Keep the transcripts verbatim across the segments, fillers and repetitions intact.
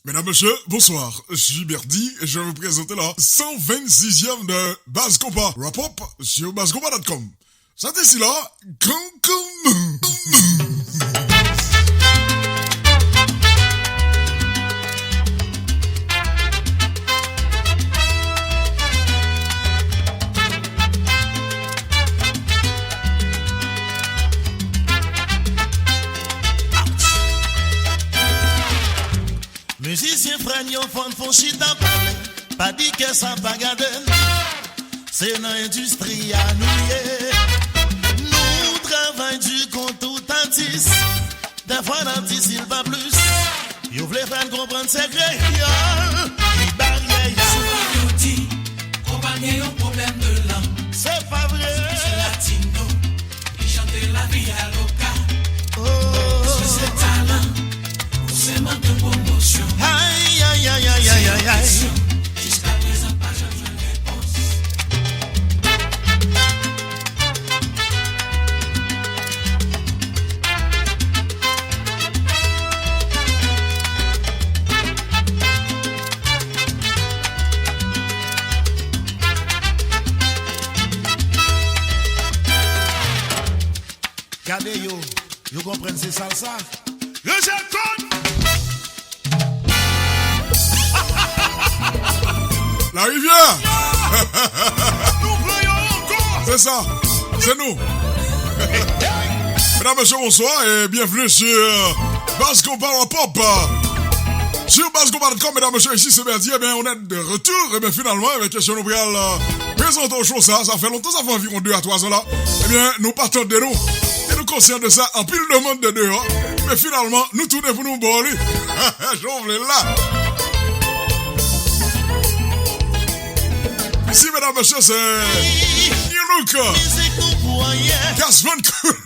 Mesdames, Messieurs, bonsoir. Je suis Berdy et je vais vous présenter la cent vingt-sixième de Baz Konpa Rap Up sur baz konpa dot com. Sa te sila, Kankanm. Mizisyen frè n yo, fò n fon chita pale, pa di kè sa pa gade n. Se nan endistri a nou ye. Nou travay di kon tout atis. Dèfwa n ap di si l pa plis. Yo vle fè n konprann se kreyòl ki baryè a. Souvan yo di, konpa gen yon pwoblèm de lang. Se pa vre. Se latino ki chante lavi a loka. Oh. Èske se talan ou se mank de pwomosyon? Ay, ay, ay, ay, ay, ay, ay. Se yon kesyon jiskaprezan pa janm jwenn repons. Gade yo, yo konprann se salsa. Ranje kòn! Larivyè! Nou pran yo ankò! Se sa, se nou. Mesdames, Messieurs, bonsoir et bienvenue sur Baz Konpa Rap Up. Sur baz konpa dot com, mesdames, Messieurs, ici c'est Berdy. Eh bien, on est de retour. Eh bien, finalement, eh bien, kesyon nou pral, euh, prezante w cho sa. Sa fè lontan, sa fè anviwon de a twa zan la. Eh bien, nou pa tande nou. E nou konsyan de sa, anpil demann de deyò. Men finalman, nou tounen pou nou ba w li. Jan w vle l la. Isi, medam, mesye, se New Look. Mizik nou pou anyen. Gasman Cool.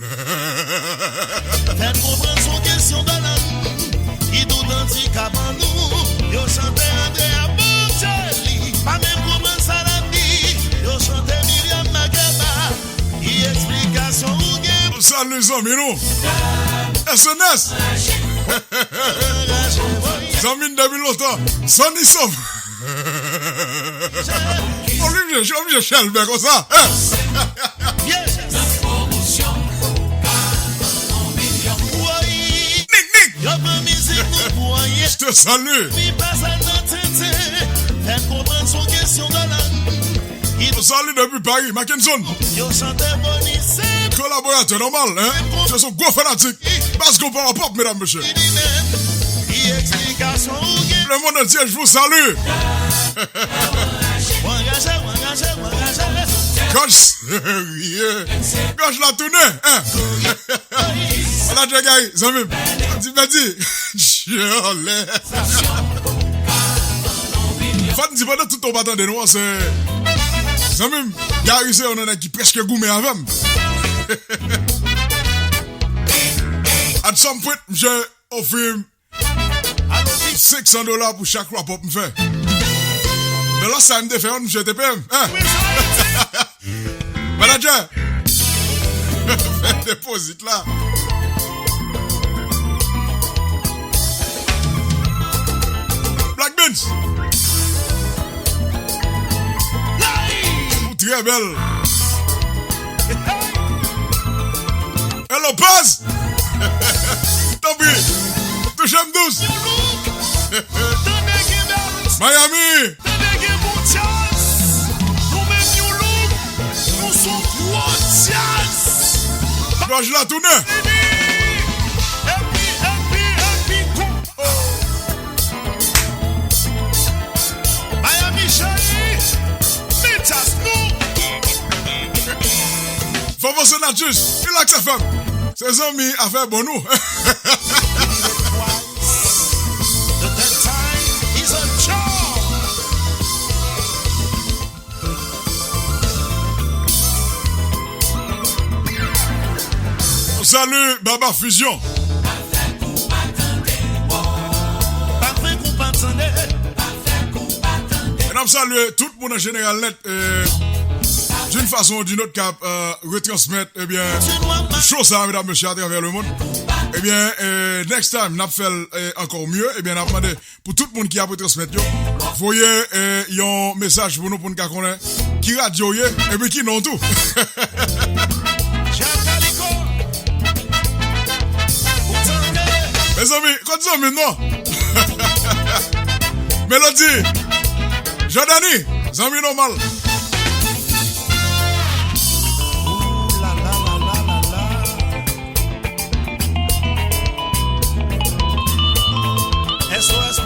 Fè n konprann se yon kesyon de lang ki tout andikap an nou. Yo chante Andrea Bocelli, pa menm konprann sa l ap di. Yo chante Myriam Makeba, ki eksplikasyon ou gen? Salut zanmi nou. S N S. Zanmi n depi lontan. Sonny Sov. Oblije, oblije chèlbè konsa. Nik, nik. Yo pran mizik nou pou anyen. Je te salue. Pi pase nan tenten. Fè n konprann se yon kesyon de lang. Salut depuis Paris, Mackenson. Yo chante Bonnie Saint. Kolaboratè nòmal, hein? Se yon gwo fanatik. Baz Konpa Rap Up, medam, mesye. Le monde entier, je vous salue. Gòj serye. Gòj la tounen, hein? Ala Djegay, zanmi m. Di, di. Djòlè. Fò n di pandan tout tan w pa tande nou an, se zanmi m, Gary se youn nan nèg ki prèske goumen avè m. At some point, misye ofri m senk san dola pou chak rap up m fè. Men lòt sa m te fè, misye te peye m. Hein? Manager! Fè depozit la. Black Beans! Ou trè bèl. Hello, Paz! Tanpri, touche m dous. Miami! Tande gen bon djaz. Nou menm New Look, nou se yon gwo djaz. Gòj la tounen. Epi, epi, epi, epi, kon-, oh. Miami cheri, men djaz nou. Fofo Senatus, Relax F M. Se zanmi afè bon nou. The third time is a charm. Salut, Baba Fusion. Pa fè kou pa tande. E n ap salye tout moun an jeneral nèt, e, d'une façon ou d'une autre, k ap, e, retransmèt, ebyen, show sa, medam, mesye, atravè lemonn. Ebyen, e, next time, n ap fè l, e, ankò mye. Ebyen, n ap mande pou tout moun ki ap retransmèt yo. Voye, eh, yon mesaj pou nou, pou n ka konnen ki radyo w ye, epi ki non w tou. Mezanmi, kot zanmi m non? Melody, Jordany, zanmi nòmal.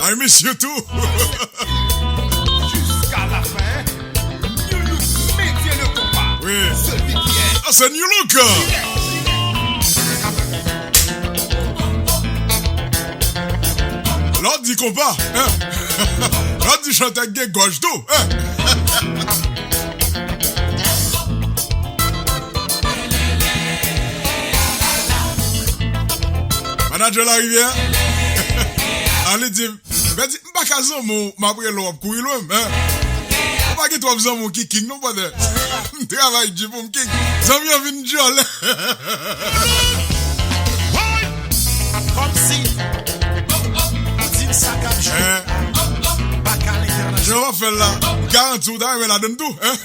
I miss you too. Jusqu'à la fin, New Look maintient le combat. Oui. Celui qui est. Ah, c'est New Look. Lè w di konpa, hein? Lè w di chantè gen gòj tou, hein? Manadjè Larivyè, a li di, Bèdi, m pa ka zanmi w, m ap rele w, w ap kouri lwen m, hein? Ou pa gen twòp zanmi w ki king non, brother. M travay di pou m king. Zanmi an vin djòlè. Kòmsi ou di m sa k ap jwe. Hein? Baka lentènasyonal. Jan w ap fè l la, m garanti w ta renmen ladann tou, hein?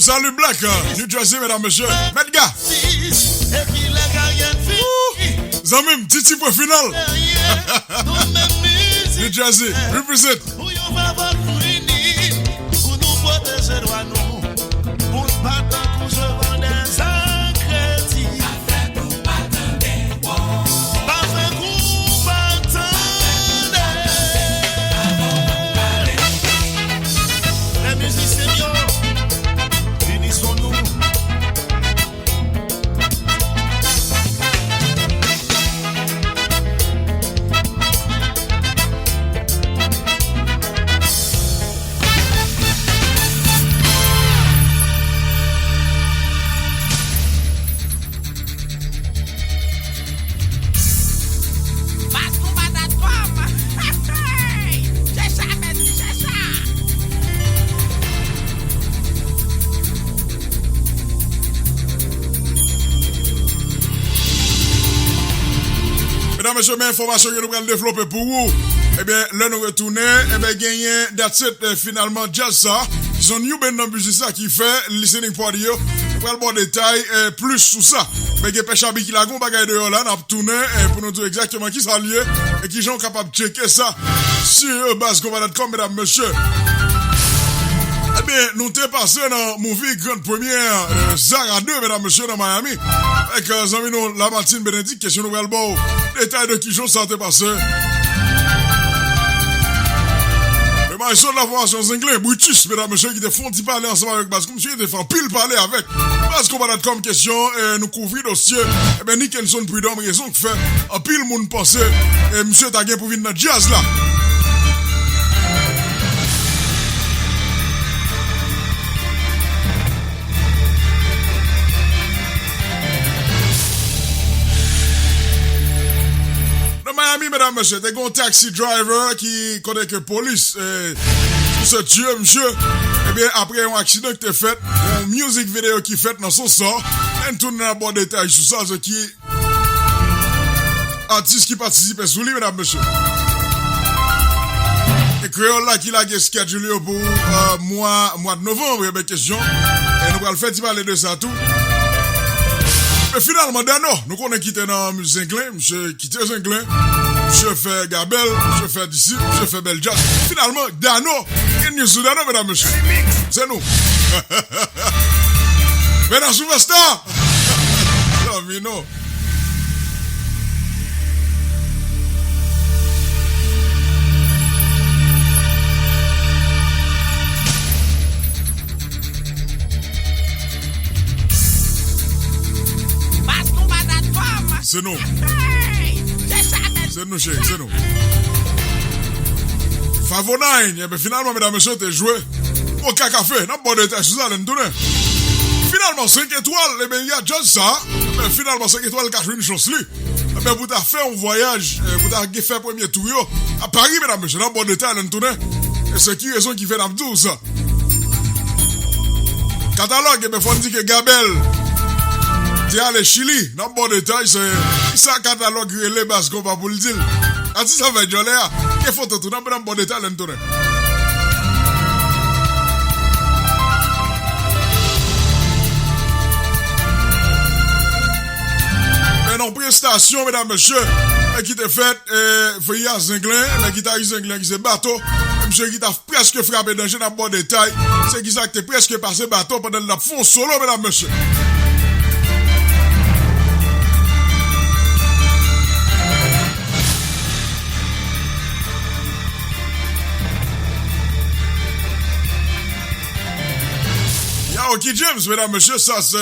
Salut Black, New Jersey, medam, mesye. Mèt ga. Zanmi m, Titi pwen final. New Jersey, represent. Pou yon favè pou ini, pou nou pwoteje dwa nou, pou n pa tankou se vandè san kredi. Pa fè kou, pa tande, wo. Pa fè kou, pa tande. Lè mizisyen yo, inison nou. Baz Konba dot com. Hey, hey. Checha, mèsi, checha. Medam, mesye, men enfòmasyon ke nou pral devlope pou ou. Ebyen, lè nou retounen, ebyen, genyen, that's it, eh, finalman, djaz sa, ki se yon new band nan biznis la ki fè listening party yo. Nou pral ba w detay, eh, plis sou sa. Men gen Pè Chabi ki lage yon bagay deyò la, n ap tounen, eh, pou nou di w egzakteman ki sa l ye e ki jan w kapab tcheke sa sou baz konba dot com, medam, mesye. Ebyen, nou te pase nan movie grand première, eh, Zara de, medam, mesye, nan Miami. Avèk, eh, zanmi nou, Lamartine Benedict, kesyon nou pral ba w detay de ki jan sa te pase. Le maestro de la formation Zenglen, Brutus, medam, mesye, ki te fè yon ti pale ansanm avèk baz, kòmsi te fè anpil pale avèk baz konba dot com, kesyon, eh, nou kouvri dosye, ebyen, Nickenson Prud'homme, rezon k fè anpil moun panse, eh, misye ta gen pou vin nan djaz la. Nan Miami, medam, mesye, te gen yon taxi driver ki, kote ke polis, eh, sou se tiye misye. Ebyen, apre yon aksidan ki te fèt, yon music video ki fèt nan sans sa, n tounen ap ba w detay sou sa, se ki atis ki patisipe sou li, medam, mesye. E kreyòl la ki lage schedule yo pou, euh, mwa, mwa de novanm, ebyen kesyon. E nou pral fè ti pale de sa tou. Men finalman, Dano, nou konnen ki te nan Zenglen, misye kite Zenglen, misye fè Gabèl, misye fè D C, misye fè Bèl Djaz. Finalman, Dano, gen news sou Dano, medam, mesye. Se nou. Bèna Souvèsta! Zanmi nou. Se nou. Se nou, cheri, se nou. Five oh nine, ebyen, finalman, medam, mesye, te jwe Boka Kafe. N ap ba w detay sou sa lè n tounen. Finalman, senk etwal, ebyen, y a djaz sa. Ebyen, finalman, senk etwal ka jwenn chans li. Ebyen, pou ta fè yon vwayaj, eh, pou ta gen fè premye tou yo a Pari, medam, mesye, n ap ba w detay lè n tounen. E se ki rezon ki fè n ap di w sa. Katalòg, ebyen, fò n di ke Gabèl te ale Chili. N ap ba w detay, se sa Katalòg rele Baz Konpa pou l di l. Atis sa fè djòlè a. Gen foto tou, n ap, n ap ba w detay lè n tounen. Men yon prestasyon, medam, mesye, ki te fèt, e, Veya Zenglen, men ki ta Zenglen, ki se Bato, misye ki ta prèske frape danje, n ap ba w detay. Se kisa ki te prèske pase Bato pandan l t ap fè yon solo, medam, mesye. Ya, Oki James, medam, mesye, sa se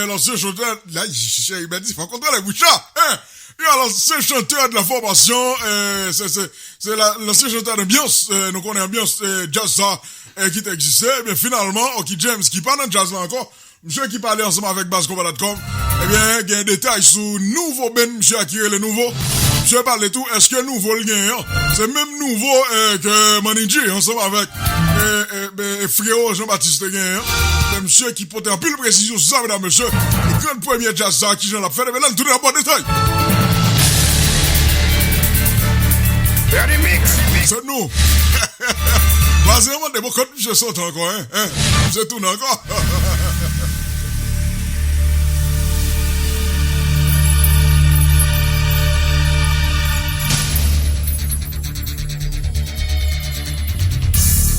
lansyen chantè. La, cheri, ben, di, fò kontwole bouch la, hein? Ya, lansyen chantè de la fòmasyon, eh, se, se, se la, lansyen chantè de anbyans, eh, nou konnen anbyans, eh, djaz sa, eh, ki te egziste. Ebyen, finalman, Oki James, ki pa nan djaz la ankò, misye ki pale ansanm avèk Baz Konpa dot com, ebyen, gen detay sou nouvo band misye a ki rele Nouvo. Misye pale tou, èske Nouvo l genyen an? Se menm Nouvo, eh, ke Manny G ansanm avèk, eh, eh, ben, Freo Jean Baptiste te genyen an. Se misye ki pote anpil presizyon sou sa, medam, mesye. E gran premye djaz sa, kijan l ap fèt, ebyen, lè n tounen, n ap ba w detay. Se nou. Baze an mande, bon, kot misye sot ankò, hein? Hein? Misye tounen ankò.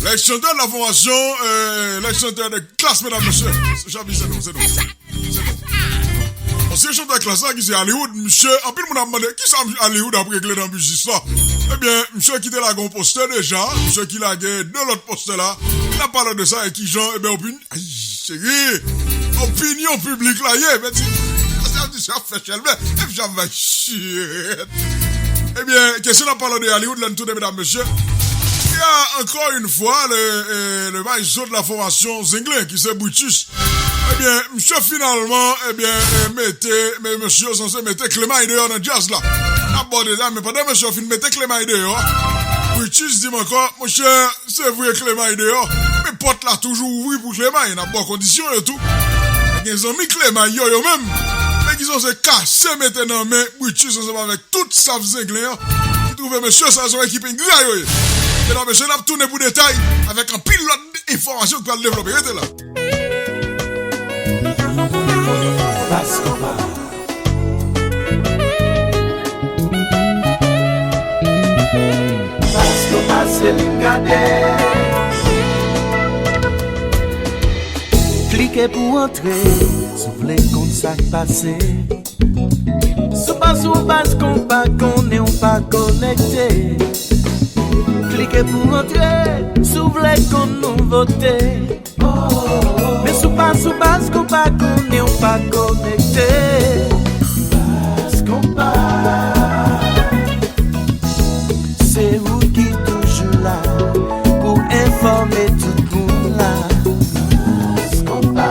Lèk chantè de la fòmasyon, eh, lèk chantè de klas, medam, mesye. Se Chapi, se nou, se nou. Ansyen chantè klas la ki se Hollywood, misye, anpil moun ap mande, kisa Hollywood ap regle nan biznis la? Ebyen, misye ki te lage yon postè deja, misye ki lage de lòt postè la, n ap pale de sa e kijan, ebyen, opin-, ay, cheri, opinyon piblik la ye, men di, sa misye ap fè chèlbè, epi jan va shit. Ebyen, kesyon n ap pale de Hollywood, lè n tounen, medam, mesye. Ya, ankò yon fwa, le, eh, le maestro de la fòmasyon Zenglen, ki se Brutus, ebyen, misye finalman, ebyen, eh, mete, men mesye yo sanse mete Klemay deyò nan djaz la. N ap ba w detay, men pandan mesye yo fin mete Klemay deyò, Brutus di m ankò, monchè, se vre Klemay deyò, men pòt la toujou ouvri pou Klemay. N ap ba w kondisyon yo tou. Gen zanmi Klemay yo, yo menm, men ki sanse kase mete nan men Brutus ansanm avèk tout staff Zenglen an, ki twouve mesye sa se yon ekip engra yo ye. Medam, mesye, n ap tounen pou detay avèk anpil lòt enfòmasyon ki pral devlope. Rete la. Baz Konpa. Baz Konpa se li m gade. Klike pou antre, si w vle konn sa k pase. Sou Baz, sou Baz Konpa, konnen w pa konekte. Klike pou antre, si w vle konn nouvote. Men sou Baz, sou Baz Konpa, konnen w pa konekte. Baz Konpa. Se ou ki toujou la pou enfòme tout moun la. Baz Konpa.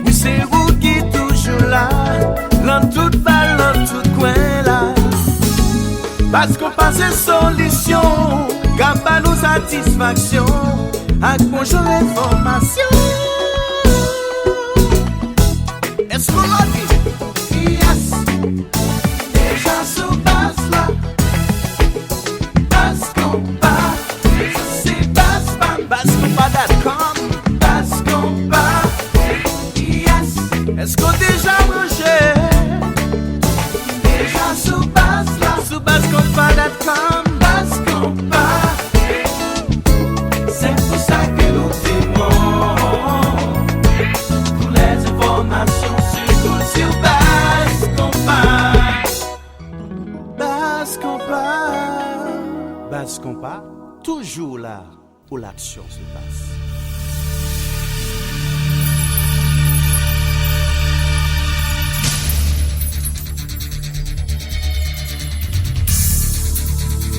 Wi, se ou ki toujou la, nan tout bal, nan tout kwen la. Baz Konpa se solisyon, k ap ba nou satisfaksyon ak bon jan enfòmasyon. Èske w lòde? Yes! Deja sou Baz la. Baz Konpa. Se baz pa m. Baz Konpa dot com. Baz Konpa. Yes. Èske w deja branche? Deja sou Baz la. Sou Baz Konpa dot com. Baz Konpa. Se pou sa ke nou te bon. Pou lèzenfòmasyon, sitou sou Baz Konpa. Baz Konpa. Baz Konpa, toujou la pou laksyon sou Baz.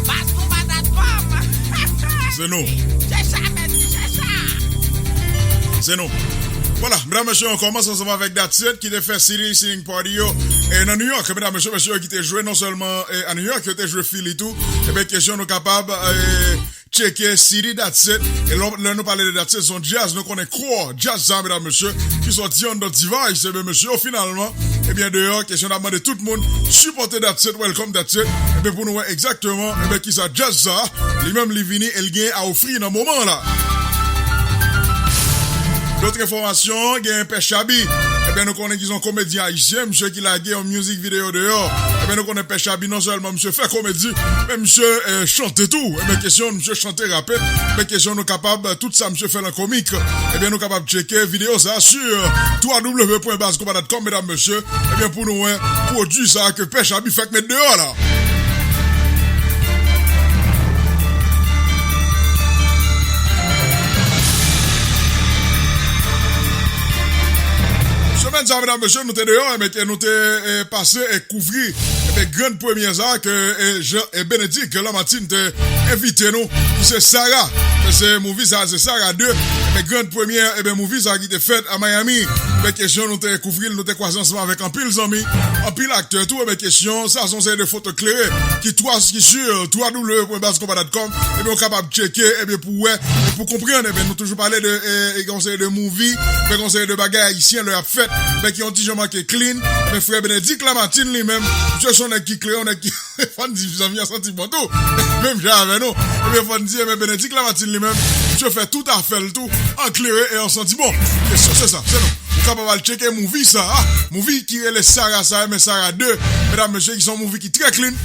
Baz Konpa dot com. Se nou. Se sa, men se sa. Se nou. Vwala, medam, mesye, on kòmanse ansanm avèk Datsyèt ki te fè City Listening Party yo, e nan New York. Medam, mesye, mesye yo ki te jwe non sèlman, e, a New York, yo te jwe Philly tou. Ebyen, kesyon nou kapab, e, Tcheke City That's It. E lè, lè nou pale de That's It, se yon djaz, nou konnen kò djaz sa, medam, mesye, ki sòti anndan T-Vice. Ebyen, mesye, yo finalman, ebyen, deyò, kesyon n ap mande tout moun, sipòte That's It, welcome That's It. Ebyen, pou nou wè egzakteman, ebyen, kisa djaz sa, li menm, li vini e l gen a ofri nan moman an la. Lòt enfòmasyon, gen Pè Chabi. Ebyen, nou konnen ki se yon komedyen ayisyen, misye ki lage yon music video deyò. Ebyen, nou konnen Pè Chabi non sèlman misye fè komedi, men misye, eh, chante tou. Ebyen, kesyon misye chante, rape. Ebyen, kesyon nou kapab, tout sa misye fè lan komik. Ebyen, nou kapab tcheke videyo sa a sou w w w pwen baz konpa dot kòm, medam, mesye. Ebyen, pou nou wè pwodui sa a ke Pè Chabi fèk met deyò la. Semèn sa, medam, mesye, nou te deyò, ebyen, ke nou te, eh, pase e kouvri, ebyen, grann premyè sa ke, eh, Jean, eh, Bénédicte Lamartine te envite nou, ki se Sarah. Men se movie sa, se Sarah de. Ebyen, grann premyè, ebyen, movie sa ki te fèt a Miami. Ebyen, kesyon nou te kouvri l, nou te kwaze ansanm avèk anpil zanmi, anpil aktè tou. Ebyen, kesyon sa, se yon seri de foto klere ki twa, ki sou w w w pwen baz konpa dot kòm. Ebyen, ou kapab tcheke, ebyen, pou wè, e pou konprann. Ebyen, nou toujou pale de, e, e, yon seri de movie, men yon seri de bagay ayisyen lè y ap fèt, men ki yon ti jan manke clean. Men frè Bénédicte Lamartine li menm, misye se yon nèg ki klere, yon nèg ki fò n di zanmi an santi bon tou. Menm jan avè nou. Ebyen, fò n di, ebyen, Bénédicte Lamartine li menm, misye fè tout afè l tou, an klere e an santi bon. Kesyon se sa, se nou. Ou kapab al tcheke movie sa a. Movie ki rele Sarah sa, ebyen, Sarah de. Medam, mesye, ki se yon movie ki trè clean,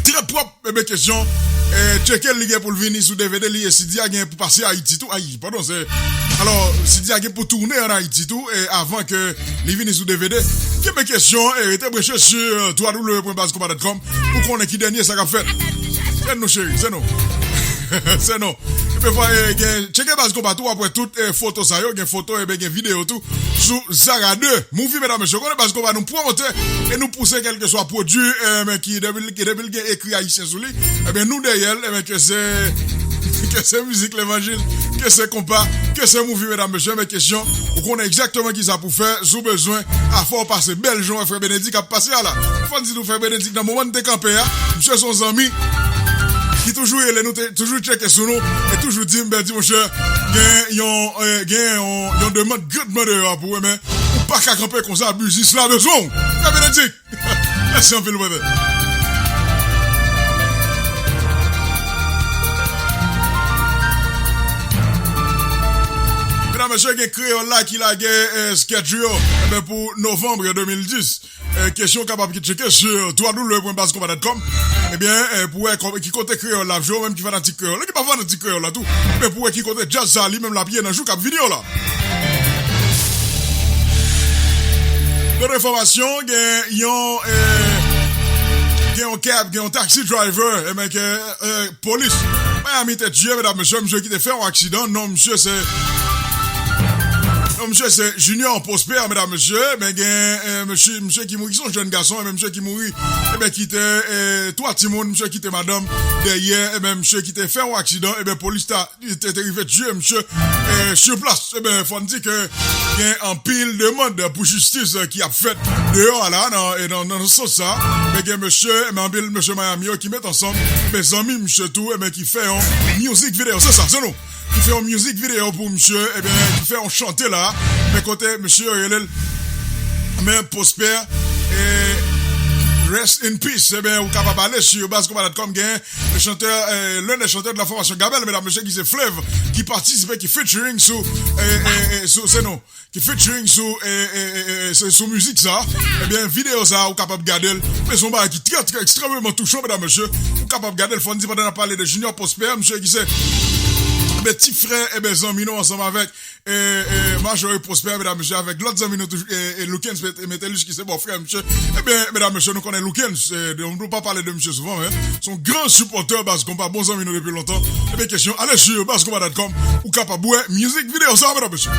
trè pwòp. Ebyen, kesyon, eh, tcheke l, li gen pou l vini sou D V D, li, e C D a gen pou pase Ayiti tou. Ay, padon, se, alò, C D a gen pou tounen ann Ayiti tou, e avan ke li vini sou D V D. Ebyen, kesyon, e rete branche sou, eh, w w w pwen baz konpa dot kòm pou konnen ki dènye sa k ap fèt. Se nou, cheri, se nou. Se nou. Ebyen, fò, eh, gen, tcheke Baz Konpa tou, w ap wè tout, eh, foto sa yo, gen foto, ebyen, gen videyo tou sou Sarah de. Movie, medam, mesye, konnen Baz Konpa nou pwomote e nou pouse kèlkeswa pwodui, eh, men ki depi l, ki depi l gen ekri ayisyen sou li, ebyen, nou dèyè l, ebyen, ke se, ke se mizik levanjil, ke se konpa, ke se movie, medam, mesye, men kesyon, ou konnen egzakteman kisa pou fè, si w bezwen, a fò w pase bèl jan w wè frè Bénédicte ap pase a la. Fò n di nou frè Bénédicte nan moman n te kanpe a, misye se yon zanmi ki toujou rele nou, te, toujou tcheke sou nou, e toujou di m, Bèdi, monchè, gen yon, eh, gen yon, yon demann grandman deyò a pou ou, men ou pa ka kanpe konsa, biznis la bezwen w. Frè Bénédicte, mèsi anpil, brother. Medam, mesye, gen Kreyòl la ki lage, eh, sketch yo, ebyen, pou novanm de mil dis. Eh, kesyon kapab ki tcheke sou w w w pwen baz konpa dot kòm. Ebyen, eh, pou wè kò-, ki kote Kreyòl la ap jwe, ou menm ki fanatik Kreyòl la, ki pa fanatik Kreyòl la tou, men pou wè ki kote djaz sa li menm l ap ye nan jou k ap vini yo la. Lòt enfòmasyon, gen yon, eh, gen yon cab, gen yon taxi driver, ebyen, ke, eh, polis Miami te tiye, medam, mesye, misye ki te fè yon aksidan, non, misye se, non, misye se Junior Prosper, medam, mesye, men gen, eh, mesye, misye ki mouri, se yon jèn gason, men misye ki mouri, ebyen, ki te, eh, twa timoun, misye kite madanm dèyè, ebyen, misye ki te fè yon aksidan, ebyen, polis ta, te, te rive tiye misye, eh, sou plas. Ebyen, fò n di ke gen anpil demann pou jistis, eh, ki ap fèt deyò a la, nan, e nan, nan sans sa, men gen mesye, men anpil mesye Miami yo ki met ansanm, men zanmi misye tou, ebyen, ki fè yon music video, se sa, se nou. Ki fè yon music video pou misye, ebyen, ki fè yon chante la, men kote misye yo rele l, men Prosper, e Rest in Peace, ebyen, ou kapab ale sou baz konpa dot kòm, gen le chanteur, eh, l'un des chanteurs de la formation Gabel, medam, mesye, ki se Flav, ki patisipe, ki featuring sou, eh, eh, eh, sou, se nou, ki featuring sou, eh, eh, eh, eh, se sou mizik sa. Ebyen, videyo sa, ou kapab gade l. Men se yon bagay ki trè, trè, ekstrèmeman touchan, medam, mesye. Ou kapab gade l, fò n di, pandan n ap pale de Junior Prosper, misye ki se, ebyen, ti frè, ebyen, zanmi nou ansanm avèk, eh, eh, Major e Prosper, medam, mesye, avèk lòt zanmi nou toujou, eh, eh, Loukens Met-, Metellus, ki se bòfrè misye. Ebyen, medam, mesye, nou konnen Loukens, eh, de, nou pa pale de misye souvan, men se yon gran sipòtè Baz Konpa, bon zanmi nou depi lontan. Ebyen, kesyon, ale sou baz konpa dot kòm, ou kapab wè mizik videyo sa, medam, mesye.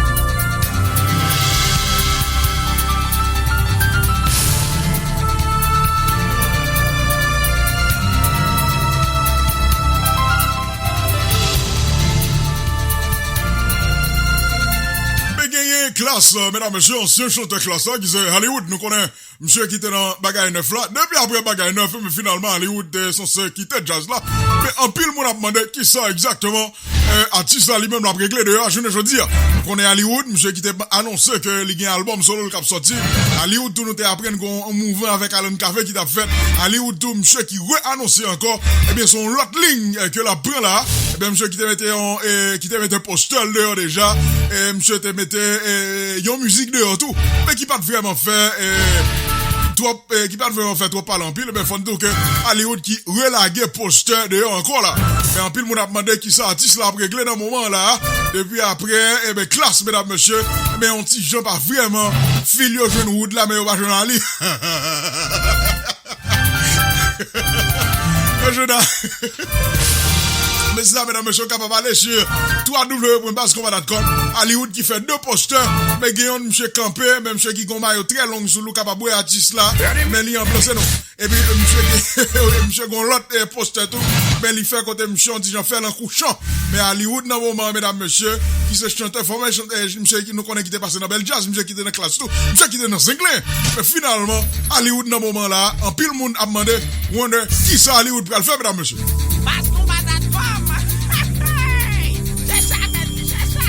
Men genyen Klass, medam, mesye, ansyen chantè Klass la, ki se Hollywood. Nou konnen Misye ki te nan Bagay Nèf la. Depi apre Bagay Nèf, men finalman, Hollywood te sanse kite djaz la. Men anpil moun ap mande kisa egzakteman, eh, atis la li menm l ap regle deyò a jounen jodi a. Nou konnen Hollywood, misye ki te anonse ke li gen albòm solo l k ap sòti. Hollywood tou nou te aprann gen yon mouvman avèk Alan Cavé ki t ap fèt. Hollywood tou, misye ki re-anonse ankò, ebyen, se yon lòt liy, eh, ke l ap pran la. Ebyen, misye ki te mete yon, eh, ki te mete postè l deyò deja. Eh, misye te mete, eh, yon mizik deyò tou. Men ki pa t vrèman fè, eh, twòp, eh, ki pa t vrèman fè twòp pale anpil. Ebyen, fò n di w ke Hollywood ki relage postè deyò ankò la. Men anpil moun ap mande kisa atis la ap regle nan moman la. Depi apre, ebyen, Klass, medam, mesye, ebyen, yon ti jan pa vrèman fil yo jwenn wood la, men yo pa jwenn ali. Yo jwenn a-, men sa, medam, mesye, w kapab ale sou twa w w w pwen baz konba dot kòm. Hollywood ki fè de postè, men gen yon misye kanpe, men misye ki gon mayo trè long sou li, w kapab wè atis la, men li an blan, se non. Epi, eh, misye gen, misye gen yon lòt, eh, postè tou. Men li fè kote misye yon ti jan fè l an kouchan. Men Hollywood nan moman an, medam, mesye, ki se chantè, fòmè chantè, eh, misye ki nou konnen ki te pase nan Bèl Djaz, misye ki te nan Klass tou, misye ki te nan Zenglen. Men finalman, Hollywood nan moman la, anpil moun ap mande, wonder, kisa Hollywood pral fè, medam, mesye? Baz konba dot kòm. Se sa menm, se sa.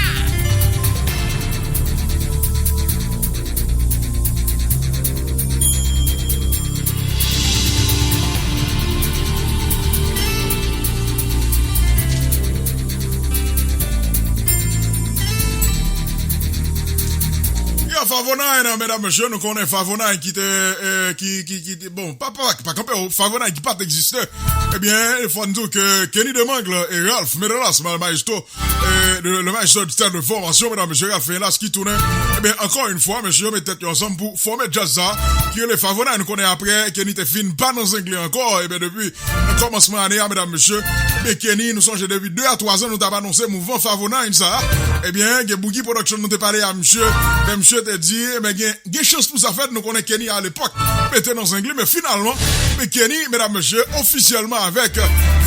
Ya, Favonay, medam, mesye, nou konnen Favonay ki te, eh, ki, ki, ki te, bon, pa, pa, pa kanpe, Favonay ki pa t egziste. Ebyen, fò n di w ke Kenny Demangle e Ralph Menelas, ma-, maestro, eh, le, le maestro du stade de formation, medam, mesye, Ralph Menelas ki tounen. Ebyen, ankò yon fwa, mesye yo met tèt yo ansanm pou fòme djaz sa, ki rele Favonay. Nou konnen apre, Kenny te fin pa nan Zenglen ankò. Ebyen, depi nan kòmansman ane a, medam, mesye, ebyen, Kenny, nou sonje depi de a twa zan, nou t ap anonse mouvman Favonay sa. Ebyen, gen Boogie Production, nou te pale a misye, men misye te di, ebyen, gen, gen chans pou sa fèt, nou konnen Kenny a lepòk mete nan Zenglen, men finalman, men Kenny, medam, mesye, ofisyèlman avèk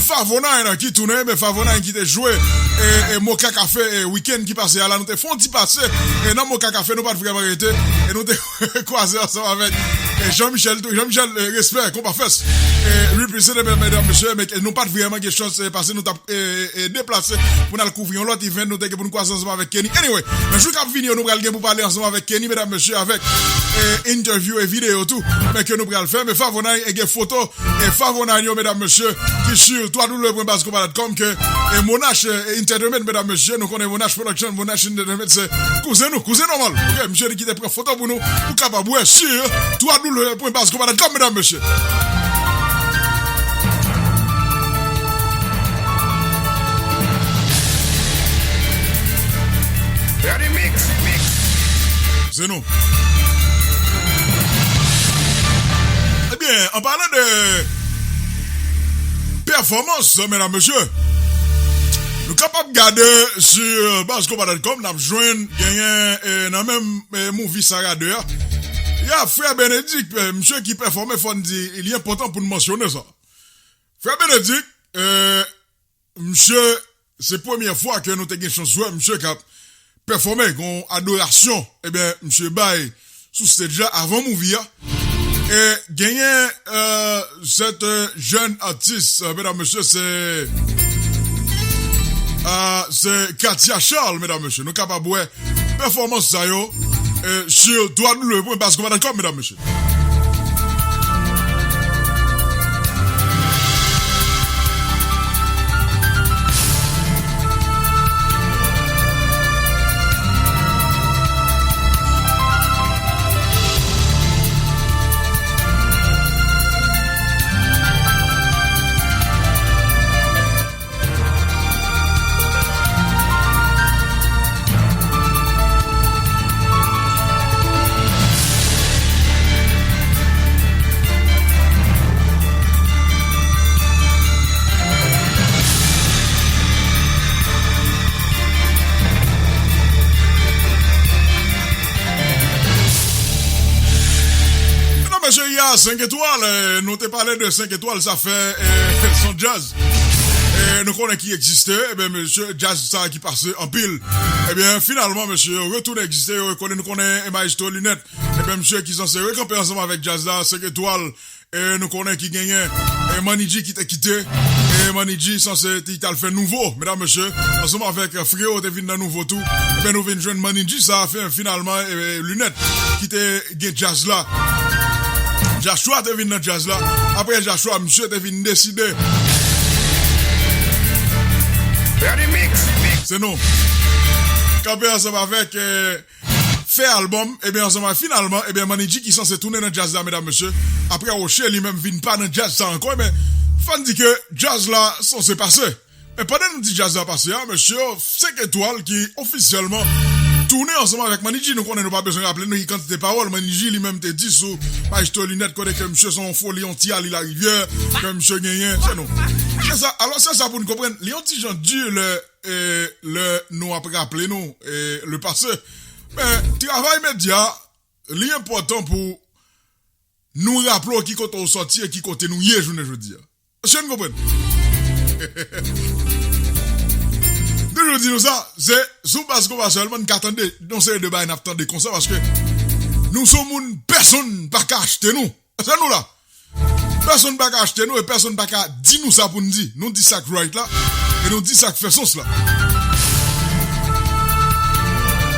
Favonay ki tounen, men Favonay ki te jwe, e, e Moka Café, e, wikenn ki pase a la, nou te fè yon ti pase, e nan Moka Café, nou pa t vrèman rete, e nou te kwaze ansanm avèk, e, Jean Michel tou, Jean Michel, e, respè, Konpa Fest, e, represent, men, medam, mesye, men nou pa t vrèman gen chans, e, pase, nou t ap, e, e, deplase pou n al kouvri yon lòt event, nou te gen pou n kwaze ansanm avèk Kenny. Anyway, nan jou k ap vini yo, nou pral gen pou pale ansanm avèk Kenny, medam, mesye, avèk, e, interview e videyo tou, men ke nou pral fè, men Favonay, e, gen foto, e, Favonay yo, medam, mesye, ki sou twa w w w pwen baz konba dot kòm, ke, e, Monach, e, Entertainment, medam, mesye, nou konnen Monach Production, Monach Entertainment, se kouzen nou, kouzen nòmal. Ok, misye li ki te pran foto pou nou, ou kapab wè sou twa w w w pwen baz konba dot kòm, medam, mesye. Ready, mix, mix. Se nou. Ebyen, an palan de pèfòmans, medam, mesye, nou kapab gade sou baz konba dot kòm, n ap jwenn genyen, e, nan menm, e, movie Saga de a. Ya, frè Benedict, e, misye ki pèfòme, fò n di, li enpòtan pou n mansyone sa. Frè Benedict, e, misye, se premyè fwa ke nou te gen chans wè misye k ap pèfòme, gon adorasyon, ebyen, misye bay sou stage la avan movie a. E genyen, e, sèt, e, jèn atis, e, medam, mesye, se, e, se Katia Charles, medam, mesye. Nou kapab wè pèfòmans sa yo, e, sou twa w w w pwen baz konba dot kòm, medam, mesye. Mesye, ya, senk etwal, e, nou te pale de senk etwal, sa fè, e, son djaz. E, nou konnen ki egziste, ebyen, mesye, djaz sa ki pase anpil. Ebyen, finalman, mesye, yo retounen egziste, yo rekole, nou konnen, e, Maestro Linèt, Ebyen, misye ki sanse rekanpe ansanm avèk djaz la, senk etwal, e nou konnen ki genyen, e Manny G ki te kite, e Manny G sanse te, te al fè nouvo, medam, mesye, ansanm avèk, e, Freo te vin nan nouvo tou. Ebyen, nou vin jwenn Manny G sa, fin-, finalman, e, Linèt ki te gen djaz la. Joshua te vin nan djaz la. Apre Joshua, misye te vin deside. Se nou. Kanpe ansanm avèk, e, fè albòm, ebyen, ansanm avèk, finalman, ebyen, Manny G ki sanse tounen nan djaz la, medam, mesye. Apre Roche, li menm vin pa nan djaz sa ankò, ebyen, fò n di ke djaz la sanse pase. Men pandan nou di djaz la pase a, mesye, senk etwal ki ofisyèlman tounen ansanm avèk Manny G. Nou konnen nou pa bezwen raple nou ki kantite pawòl Manny G li menm te di sou Maestro Linèt, kote ke misye se yon foli, yon ti Ali Larivyè, ke misye genyen, se nou. Se sa, alò se sa pou n konprann, li yon ti jan di lè, e, lè nou ap raple nou, e, le pase. Men, travay medya, li enpòtan pou nou raple w ki kote w sòti e ki kote nou ye jounen jodi a. Èske n konprann? M toujou di nou sa, se sou Baz Konpa sèlman n ka tande yon seri de bagay n ap tande konsa, paske nou se yon moun pèsonn pa ka achte nou. Se nou la. Pèsonn pa ka achte nou e pèsonn pa ka di nou sa pou n di. Nou di sa k right la e nou di sa k fè sans la.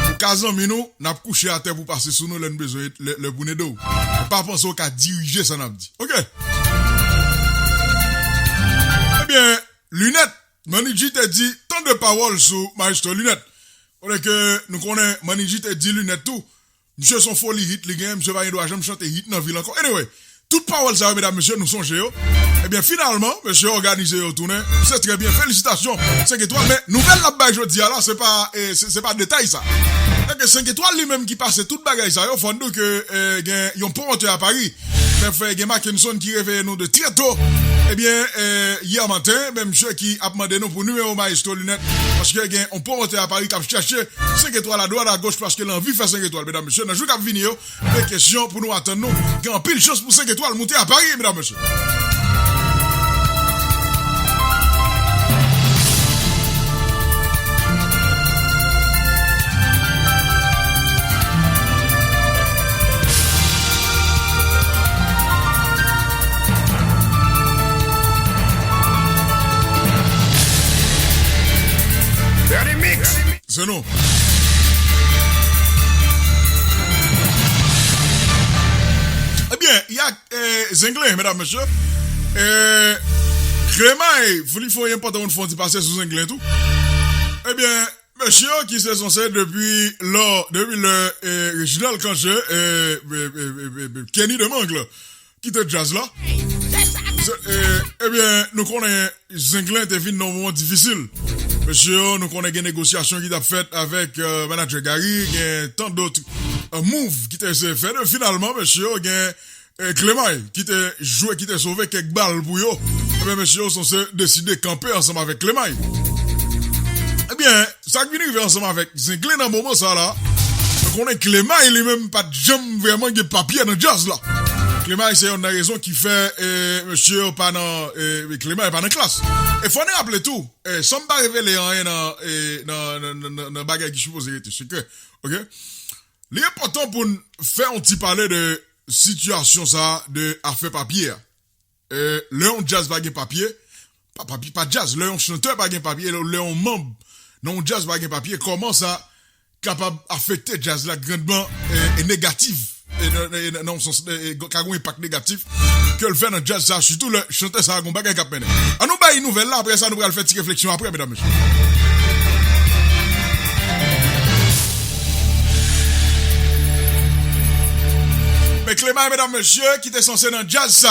Ou ka zanmi nou, n ap kouche atè pou pase sou nou lè n bezwen, lè, lè pou n ede w. Men pa panse w ka dirije sa n ap di. Oke? Ebyen, Linèt, Manny G te di tan de pawòl sou Maestro Linèt. Kote ke nou konnen Manny G te di Linèt tou, misye se yon foli hit li genyen, misye pa gen dwa janm chante hit nan vil ankò. Anyway, tout pawòl sa yo, medam, mesye, nou sonje yo. Ebyen, finalman, mesye òganize yo tounen. Se trè byen, felisitasyon, senk etwal. Men, nouvèl n ap bay jodi a la, se pa, e, se, se pa detay sa. Sèke senk etwal li menm ki pase tout bagay sa yo, fò n di w ke, e, gen yon pwomotè a Pari. Men frè, gen Mackenson ki reveye nou de trè to. Ebyen, e, yè maten, men misye ki ap mande nou pou nimewo Maestro Linèt, paske gen yon pwomotè a Pari k ap chèche senk etwal a dwat a goch paske l anvi fè senk etwal, medam, mesye. Nan jou k ap vini yo, men kesyon pou nou atann nou. Gen anpil chans pou senk etwal moute a Pari, medam, mesye. Se nou. Ebyen, y a, e, Zenglen, medam, mesye. E, Clemay, li fè yon enpòtan moun fè yon ti pase sou Zenglen tou. Ebyen, mesye yo ki se sanse depi lò, depi lè, e, Reginald Canché, e, e, e, e, e, e, Kenny Demangle, kite djaz la. Se, e, ebyen, nou konnen Zenglen te vin nan yon moman difisil. Mesye yo, nou konnen gen negosyasyon ki t ap fèt avèk, e, manadjè Gary, gen tan dòt, e, move ki te eseye fèt. E finalman, mesye yo, gen, e, Clemay ki te jwe, ki te sove kèk bal pou yo. Ebyen, mesye yo sanse deside kanpe ansanm avèk Clemay. Ebyen, sa k vin rive ansanm avèk Zenglen nan moman sa la, nou konnen Clemay li menm pa t janm vrèman gen papye nan djaz la. Clemay se yonn nan rezon ki fè, e, mesye yo pa nan, e, Clemay pa nan klas. E fò n raple tou, e, san m pa revele anyen nan, e, nan, nan, nan, nan, nan bagay ki sipoze rete sekrè, oke? Li enpòtan pou n fè yon ti pale de sitiyasyon sa a, de afè papye a. E, lè yon djaz pa gen papye, pa papye, pa djaz, lè yon chantè pa gen papye, lè, lè yon manm nan yon djaz pa gen papye, kòman sa kapab afekte djaz la grandman, e, e negatif, e, nan, e, nan, nan yon sans, e, e, ka gen yon enpak negatif ke l fè nan djaz sa, sitou lè chantè sa a gen yon bagay k ap mennen. An nou bay nouvèl la, apre sa, nou pral fè ti refleksyon apre, medam, mesye. Men Clemay, medam, mesye, ki te sanse nan djaz sa,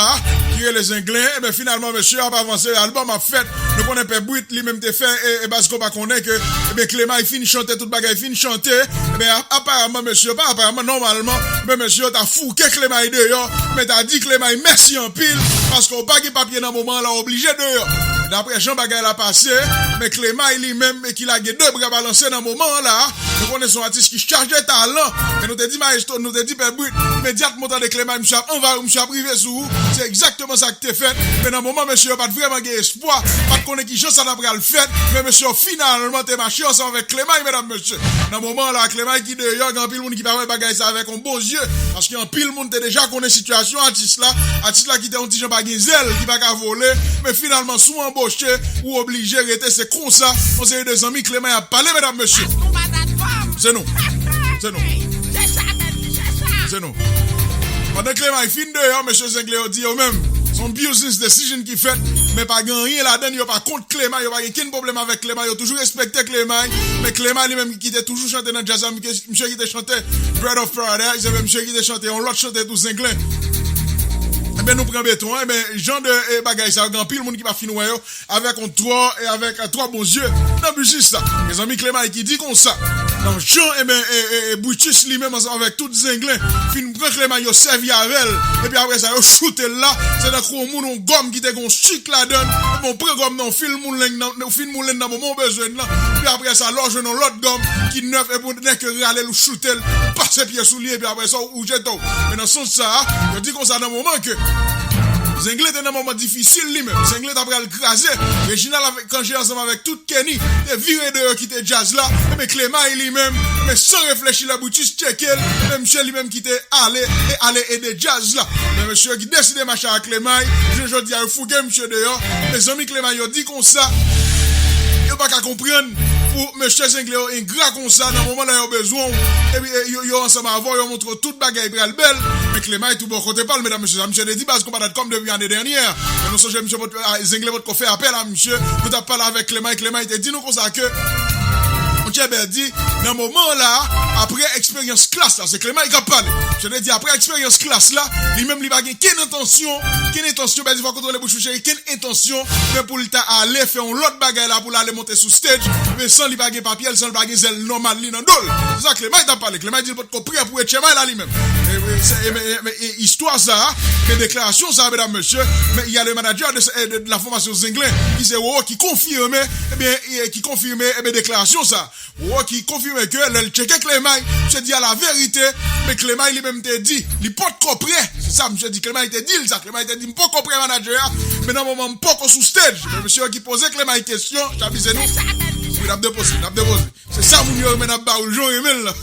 ki rele Zenglen, ebyen, finalman, mesye ap avanse, albòm ap fèt. Nou konnen Pè Brit, li menm te fè, e, e Baz Konpa konnen ke, ebyen, Clemay fin chante, tout bagay fin chante. Ebyen, a-, aparamman, mesye, pa aparamman, nòmalman, ebyen, mesye yo ta fouke Clemay deyò, ebyen, ta di Clemay mèsi anpil, paske w pa gen papye nan moman an la, w oblije deyò. Daprè jan bagay la pase, men Clemay li menm, e ki lage de bra balanse nan moman an la, nou konnen se yon atis ki chaje talan. Men nou te di Maestro, nou te di Pè Brit, imedyatman w tande Clemay, misye ap anvayi w, misye ap rive sou ou. Se egzakteman sa k te fèt. Men nan moman, mesye yo pa t vrèman gen espwa, pa t konnen ki jan sa ta pral fèt, men mesye yo finalman te mache ansanm avèk Klemay, medam, mesye. Nan moman la, Klemay ki deyò, gen anpil moun ki pa wè bagay sa avèk yon bon zye, paske anpil moun te deja konnen sitiyasyon atis la, atis la ki te yon ti jan pa gen zèl, ki pa ka vole, men finalman, si w anboche, ou oblije rete, se konsa, yon seri de zanmi Klemay ap pale, medam, mesye. Se nou. Se nou. Se nou. Pandan Klemay fin deyò, mesye Zengle yo di yo menm, se yon business decision ki fèt, men pa gen anyen ladan l, yo pa kont Klemay, yo pa gen kenn pwoblèm avèk Klemay, yo toujou respekte Klemay, men Klemay li menm ki te toujou chante nan djaz la, misye ki te chante Bird of Paradise, epi misye ki te chante yon lòt chante tou, Zenglen. Ebyen, nou pran beton, ebyen, jan de, eh, bagay sa yo, gen anpil moun ki pa fin wè yo, avèk yon twò, e avèk, eh, twò bon zye nan biznis la. Mezanmi, Klemay ki di konsa, nan jan, ebyen, e, e, e Brutus li menm ansanm avèk tout Zenglen fin pran Klemay, yo sèvi avè l, epi apre sa, yo choute l la, se tankou yon moun, yon gòm ki te gen yon sik ladan l, ebyen, w pran gòm nan, w fin moulen nan, w fin moulen nan moman w bezwen l lan, epi apre sa, lè w jwenn yon lòt gòm ki nèf, epi w nèk rale l, ou choute l, ou pase pye sou li, epi apre sa, ou, ou jete w. Men nan sans sa a, yo di konsa nan moman ke Zenglen te nan moman difisil li menm. Zenglen ta pral kraze. Reginald avèk Kanje ansanm avèk tout Kenny te vire deyò kite djaz la. Ebyen Klemay li menm, men san reflechi lè Brutus tcheke l, men misye li menm ki te ale e ale ede djaz la. Men mesye ki deside mache ak Klemay, jounen jodi a yo fouke misye deyò. Mezanmi Klemay yo di konsa, yo pa ka konprann pou mesye Zenglen yo engra konsa nan moman lè yo bezwen w. Epi e, yo, yo ansanm avè w, yo montre w tout bagay pral bèl. Men Klemay tou bò kote pa l, medam, mesye, sa misye te di baz konpa dot kòm depi ane dènyè. Men nou sonje misye pot, a, Zenglen potko fè apèl a misye. Nou t ap pale avèk Klemay, Klemay te di nou konsa ke Monchè Bèdi, nan moman la, apre eksperyans Klass la, se Klemay k ap pale. Misye te di apre eksperyans Klass la, li menm li pa gen kenn entansyon, kenn entansyon, Bèdi fò kontwole bouch ou cheri, kenn entansyon, men pou l ta ale fè yon lòt bagay la, pou l ale monte sou stage, men san li pa gen papye l, san li pa gen zèl nòmal li nan do l. Se sa Klemay t ap pale. Klemay di l potko prè pou etchemay la li menm. E, e, se, e, men, e, men, e, istwa sa, men deklarasyon sa, medam, mesye, men il y a le manager de, de, de la formation Zenglen, ki se Roro, ki konfime, ebyen, e, ki konfime, ebyen, deklarasyon sa. Roro ki konfime ke lè l tcheke Klemay, misye di a la verite, men Klemay li menm te di, li potko prè. Se sa misye di, Klemay te di l sa, Klemay te di, "M poko prè, manager a, men nan moman m poko sou stage." Men mesye yo ki poze Klemay kesyon, chapize nou. Wi, n ap depoze, n ap depoze. Se sa moun yo renmen, n ap ba ou l jan w renmen l lan.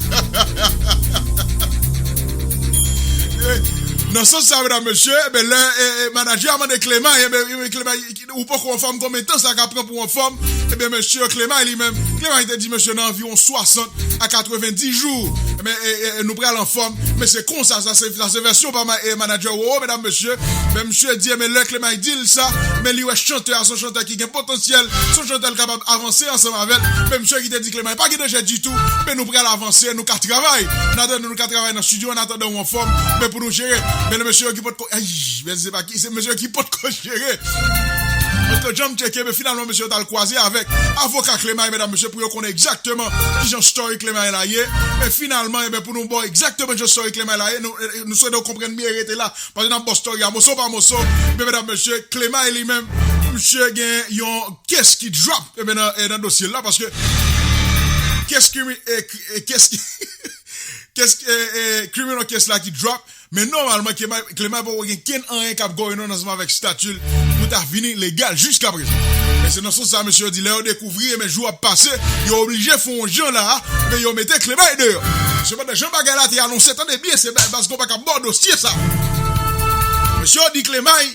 Nan sans sa, medam, mesye, ebyen, lè, e, e, manager a mande Klemay, ebyen, ebyen, Klemay, ou poko anfòm, konbyen tan sa ka pran pou w anfòm? Ebyen, mesye Klemay li menm, Klemay te di mesye nan anviwon swasant a katrevenndis jou. Ebyen, e, e, e, nou pral anfòm. Men se konsa, sa se, sa se vèsyon pa ma-, e, manager Roro, medam, mesye. Men misye di, ebyen, lè Klemay di l sa, men li wè chantè a se yon chantè ki gen potansyèl, se yon chantè l kapab avanse ansanm avè l. Men misye ki te di Klemay, pa gen danje ditou, men nou pral avanse, nou ka travay. An atandan, nou ka travay nan estidyo, an atandan ou anfòm, men pou nou jere. Men lè mesye yo ki potko, ay, men se pa ki, se mesye yo ki potko jere. Potko janm tcheke, men finalman, mesye yo t al kwaze avèk avoka Klemay, medam, mesye, pou yo konnen egzakteman kijan story Klemay la ye. Men finalman, ebyen, pou nou ba w egzakteman jan story Klemay la ye, nou, nou swete w konprann byen, rete la. Paske n ap ba w story a moso pa moso. Men, medam, mesye, Klemay li menm, misye gen yon case ki drop, ebyen, nan, e, nan dosye l la, paske case krimi-, e, kri-, e, case ki, case, e, e, criminal case la ki drop, men nòmalman, Klemay, Klemay poko gen kenn anyen k ap going on ansanm avèk stati l pou ta vini legal jiskaprezan. Men se nan sans sa, mesye yo di, lè yo dekouvri, ebyen, jou ap pase, yo oblije fè yon jan la, men yo mete Klemay deyò. Sepandan, jan bagay la te anonse, tande byen, se ba-, baz konpa k ap ba w dosye sa. Mesye yo di Klemay,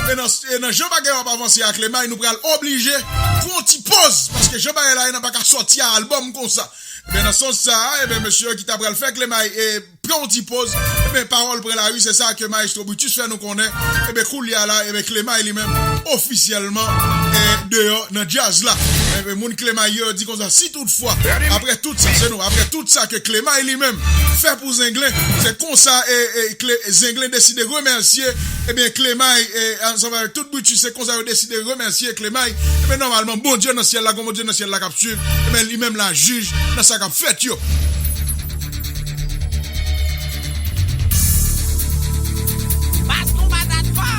e nan, e nan jan bagay yo ap avanse a Klemay, nou pral oblije pran yon ti poz, paske jan bagay la ye, n ap pa ka sòti a albòm konsa. Ebyen, nan sans sa a, ebyen, mesye yo ki ta pral fè Klemay, e, pran yon ti poz, ebyen, pawòl pran lari, se sa ke Maestro Brutus fè nou konnen. Ebyen, koulye a la, ebyen, Klemay li menm, ofisyèlman, e, deyò nan djaz la. Ebyen, moun Klemay yo di konsa, si toutfwa, apre tout sa, se nou, apre tout sa ke Klemay li menm fè pou Zenglen, se konsa, e, e, Kle-, Zenglen deside remèsye, ebyen, Klemay, e, ansanm avèk tout Brutus, se konsa yo deside remèsye Klemay. Ebyen, nòmalman, Bondye nan syèl la, gon Bondye nan syèl la k ap swiv, ebyen, li menm la jij nan sa k ap fèt yo.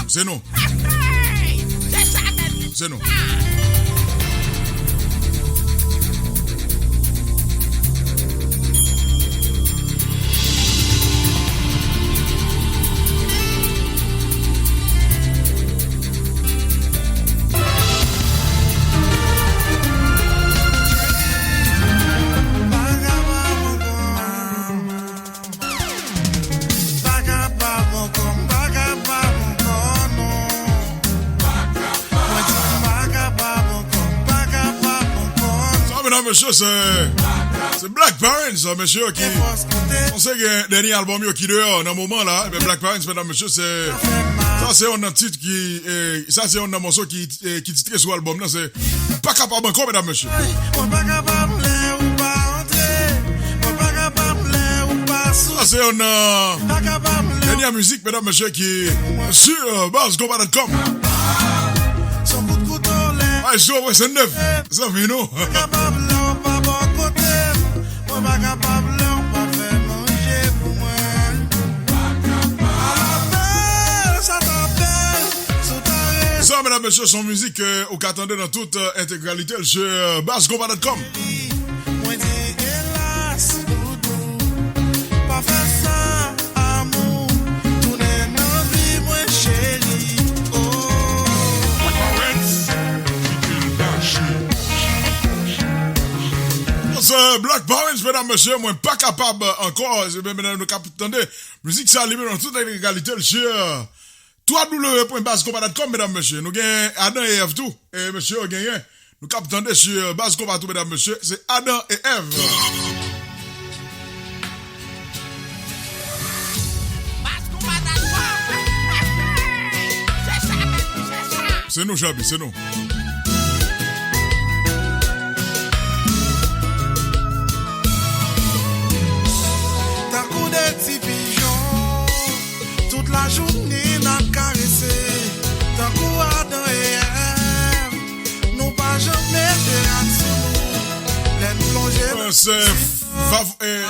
Se nou. Se nou. Mesye, se, se Black Parents, mesye, ki panse gen dènye albòm yo ki deyò nan moman la. Ebyen, Black Parents, medam, mesye, se, sa se yon nan tit ki, eh, sa se yon nan mòso ki, eh, ki titre sou albòm nan, se Pa Kapab Ankò, medam, mesye. Mwen pa kapab lè ou pa antre. Mwen pa kapab lè ou pa sou. Sa se yon nan dènye mizik, medam, mesye, ki sur, euh, baz konpa dot com. Son kout kouto lè. Ay, sou, wè, se nèf. Zanmi nou. Kapab lè w pa bò kote m. Mwen pa kapab lè w pa fè manje pou mwen. Apèl, sa t apèl, sou ta re- Sa, medam, mesye, se yon mizik ke ou ka tande nan tout, euh, entegralite l sur, euh, baz konpa dot com. Mwen di elas, doudou, pa fè sa. Amou, tounen nan vi mwen, cheri. Oh. Se Black Parents, medam, mesye, mwen pa kapab ankò. Se, men, men, nou ka tande mizik sa li menm nan tout entegralite l sur twa w w w pwen baz konpa dot com, medam, mesye. Nou gen Adan e Èv tou. E mesye yo genyen. Nou k ap tande sur baz konpa tou, medam, mesye, se Adan e Èv. Se nou, Chabi, se nou. Tankou de ti pijon, tout lajounen n ap karese. Tankou Adan e Èv, nou pa janm mete rad sou nou. Lè n plonje nan... Se fav-, eh,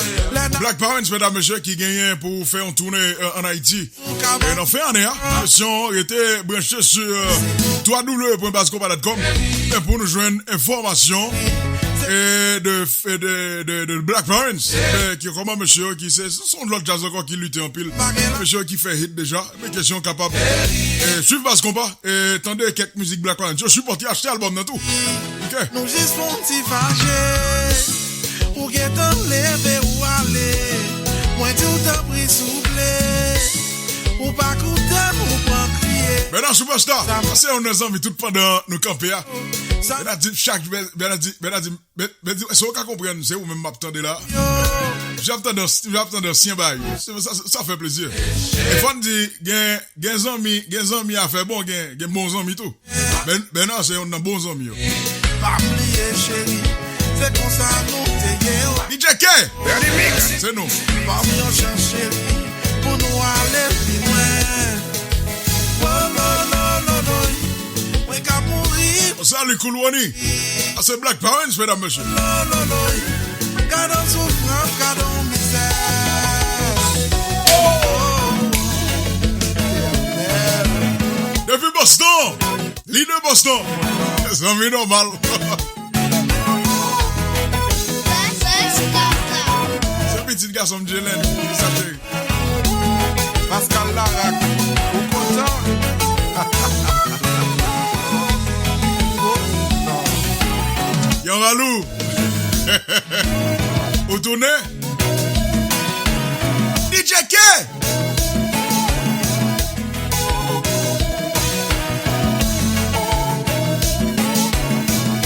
Black Parents, medam, mesye, ki genyen pou fè yon toune, eh, ann Ayiti. E nan fen ane a, kesyon rete branche sur, eh, twa w w w pwen baz konpa dot com, men pou nou jwenn enfòmasyon, eh, de, de, de, de Black Parents, eh, ki kòman mesye yo ki se, se yon lòt djaz ankò ki lite anpil. Mesye yo ki fè hit deja, men kesyon kapab, eh, swiv baz konpa, eh, tande kèk mizik Black Parents yo, sipòte, achte albòm nan tou. Ok. Nou jis fè yon ti fache. Ou gentan leve ou ale. Mwen di w tanpri souple. Ou pa koute m, ou pran kriye. Bernard Superstar, sa se yon nan zanmi tout pandan nou kanpe a. Sa Bernard di chak, Bernard di, Bernard di, Ben, ben, di, si w ka konprann, se ou menm m ap tande la. Yo. M ap tande, m ap tande ansyen bagay. Sa, sa, sa fè plezi. E fò n di, gen, gen zanmi, gen zanmi afè bon, gen, gen bon zanmi tou. Ben, Bernard se youn nan bon zanmi yo. Pa bliye cheri, se konsa nou te ye. D J K! Bernie Mix! Se nou. Pa bliye yon jan cheri, pou nou ale pi lwen. Wo, lo, lo, lo, lo. Mwen ka mouri. Salut, Cool Ronnie. Ah, c'est Black Parents, mesdames, messieurs. Lo, lo, lo. Gade yon soufrans, gade yon mizè. Depi Boston, li de Boston. Zanmi nòmal. Se pitit gason m, Jelen. Sa cheri. Pascal Larac, ou kontan? Yon Ralou. Ou tounen? D J K!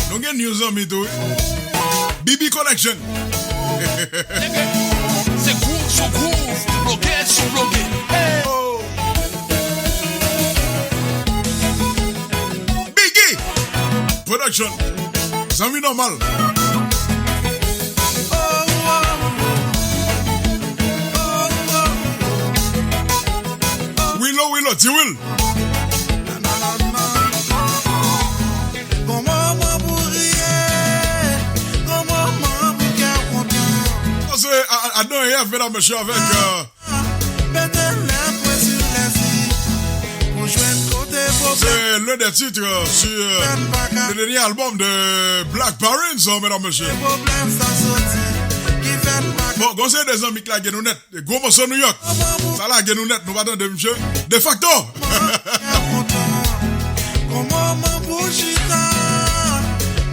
Nou gen new zanmi tou, wi. B B Connection. Se groove sou groove, bloke sou bloke. Hey! Oh. Biggie Production. Zanmi nòmal. Wilo, Wilo, Ti Wil. Gon moman pou riye, gon moman pou kè kontan. Sa se a, a, Adan e Èv, medam, mesye, avèk, euh, Mete lèv mwen sou lèzi pou jwenn kote pwoblèm. C'est l'un des titres sur, euh, le dernier album de Black Parents, hein, mesdames, messieurs. Pwoblèm sa soti ki fè n pa... Bon, gon seri de zanmi k lage nou nèt. Gwo mòso New York. Sa lage nou nèt, nou pa tande misye. De facto. Gon moman pou chita,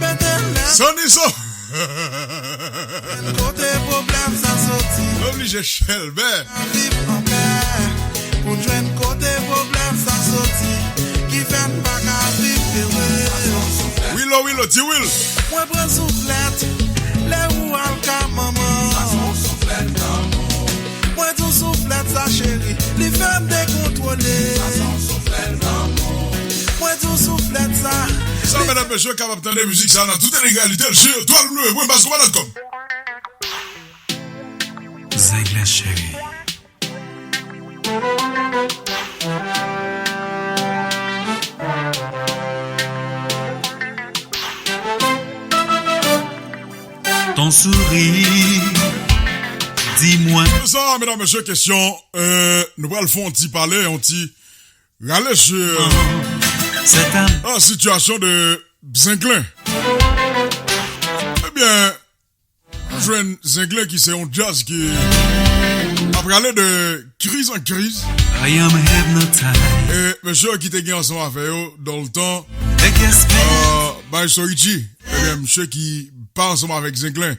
mete lèv. Sanniso. Kote pwoblèm sa soti? Oblije chèlbè. Viv anpè. Pou n jwenn kote pwoblèm sa soti, ki fè n pa ka viv ere. Wilo, Wilo, Ti Wil. Mwen pran souflèt. Lè ou al ka manman. Sa se yon souflèt lanmou. Mwen di w souflèt sa cheri, li fè m dekontwole. Sa se yon souflèt lanmou. Mwen di w souflèt sa. Sa, medam, mesye, kapab tande mizik sa nan tout entegralite l sou w w w pwen baz koma dot kòm. Zenglen cheri. Ton sourire, dis-moi. Sa, medam, mesye, kesyon, euh, nou pral fè yon ti pale, yon ti rale sou, euh, la situation de Zenglen. Ebyen, nou jwenn Zenglen ki se yon djaz ki ap rale de kriz an kriz. I am hypnotized. E mesye ki te gen ansanm avè yo dans le temps, euh, Maestro Richie, ebyen, mesye ki pa ansanm avèk Zenglen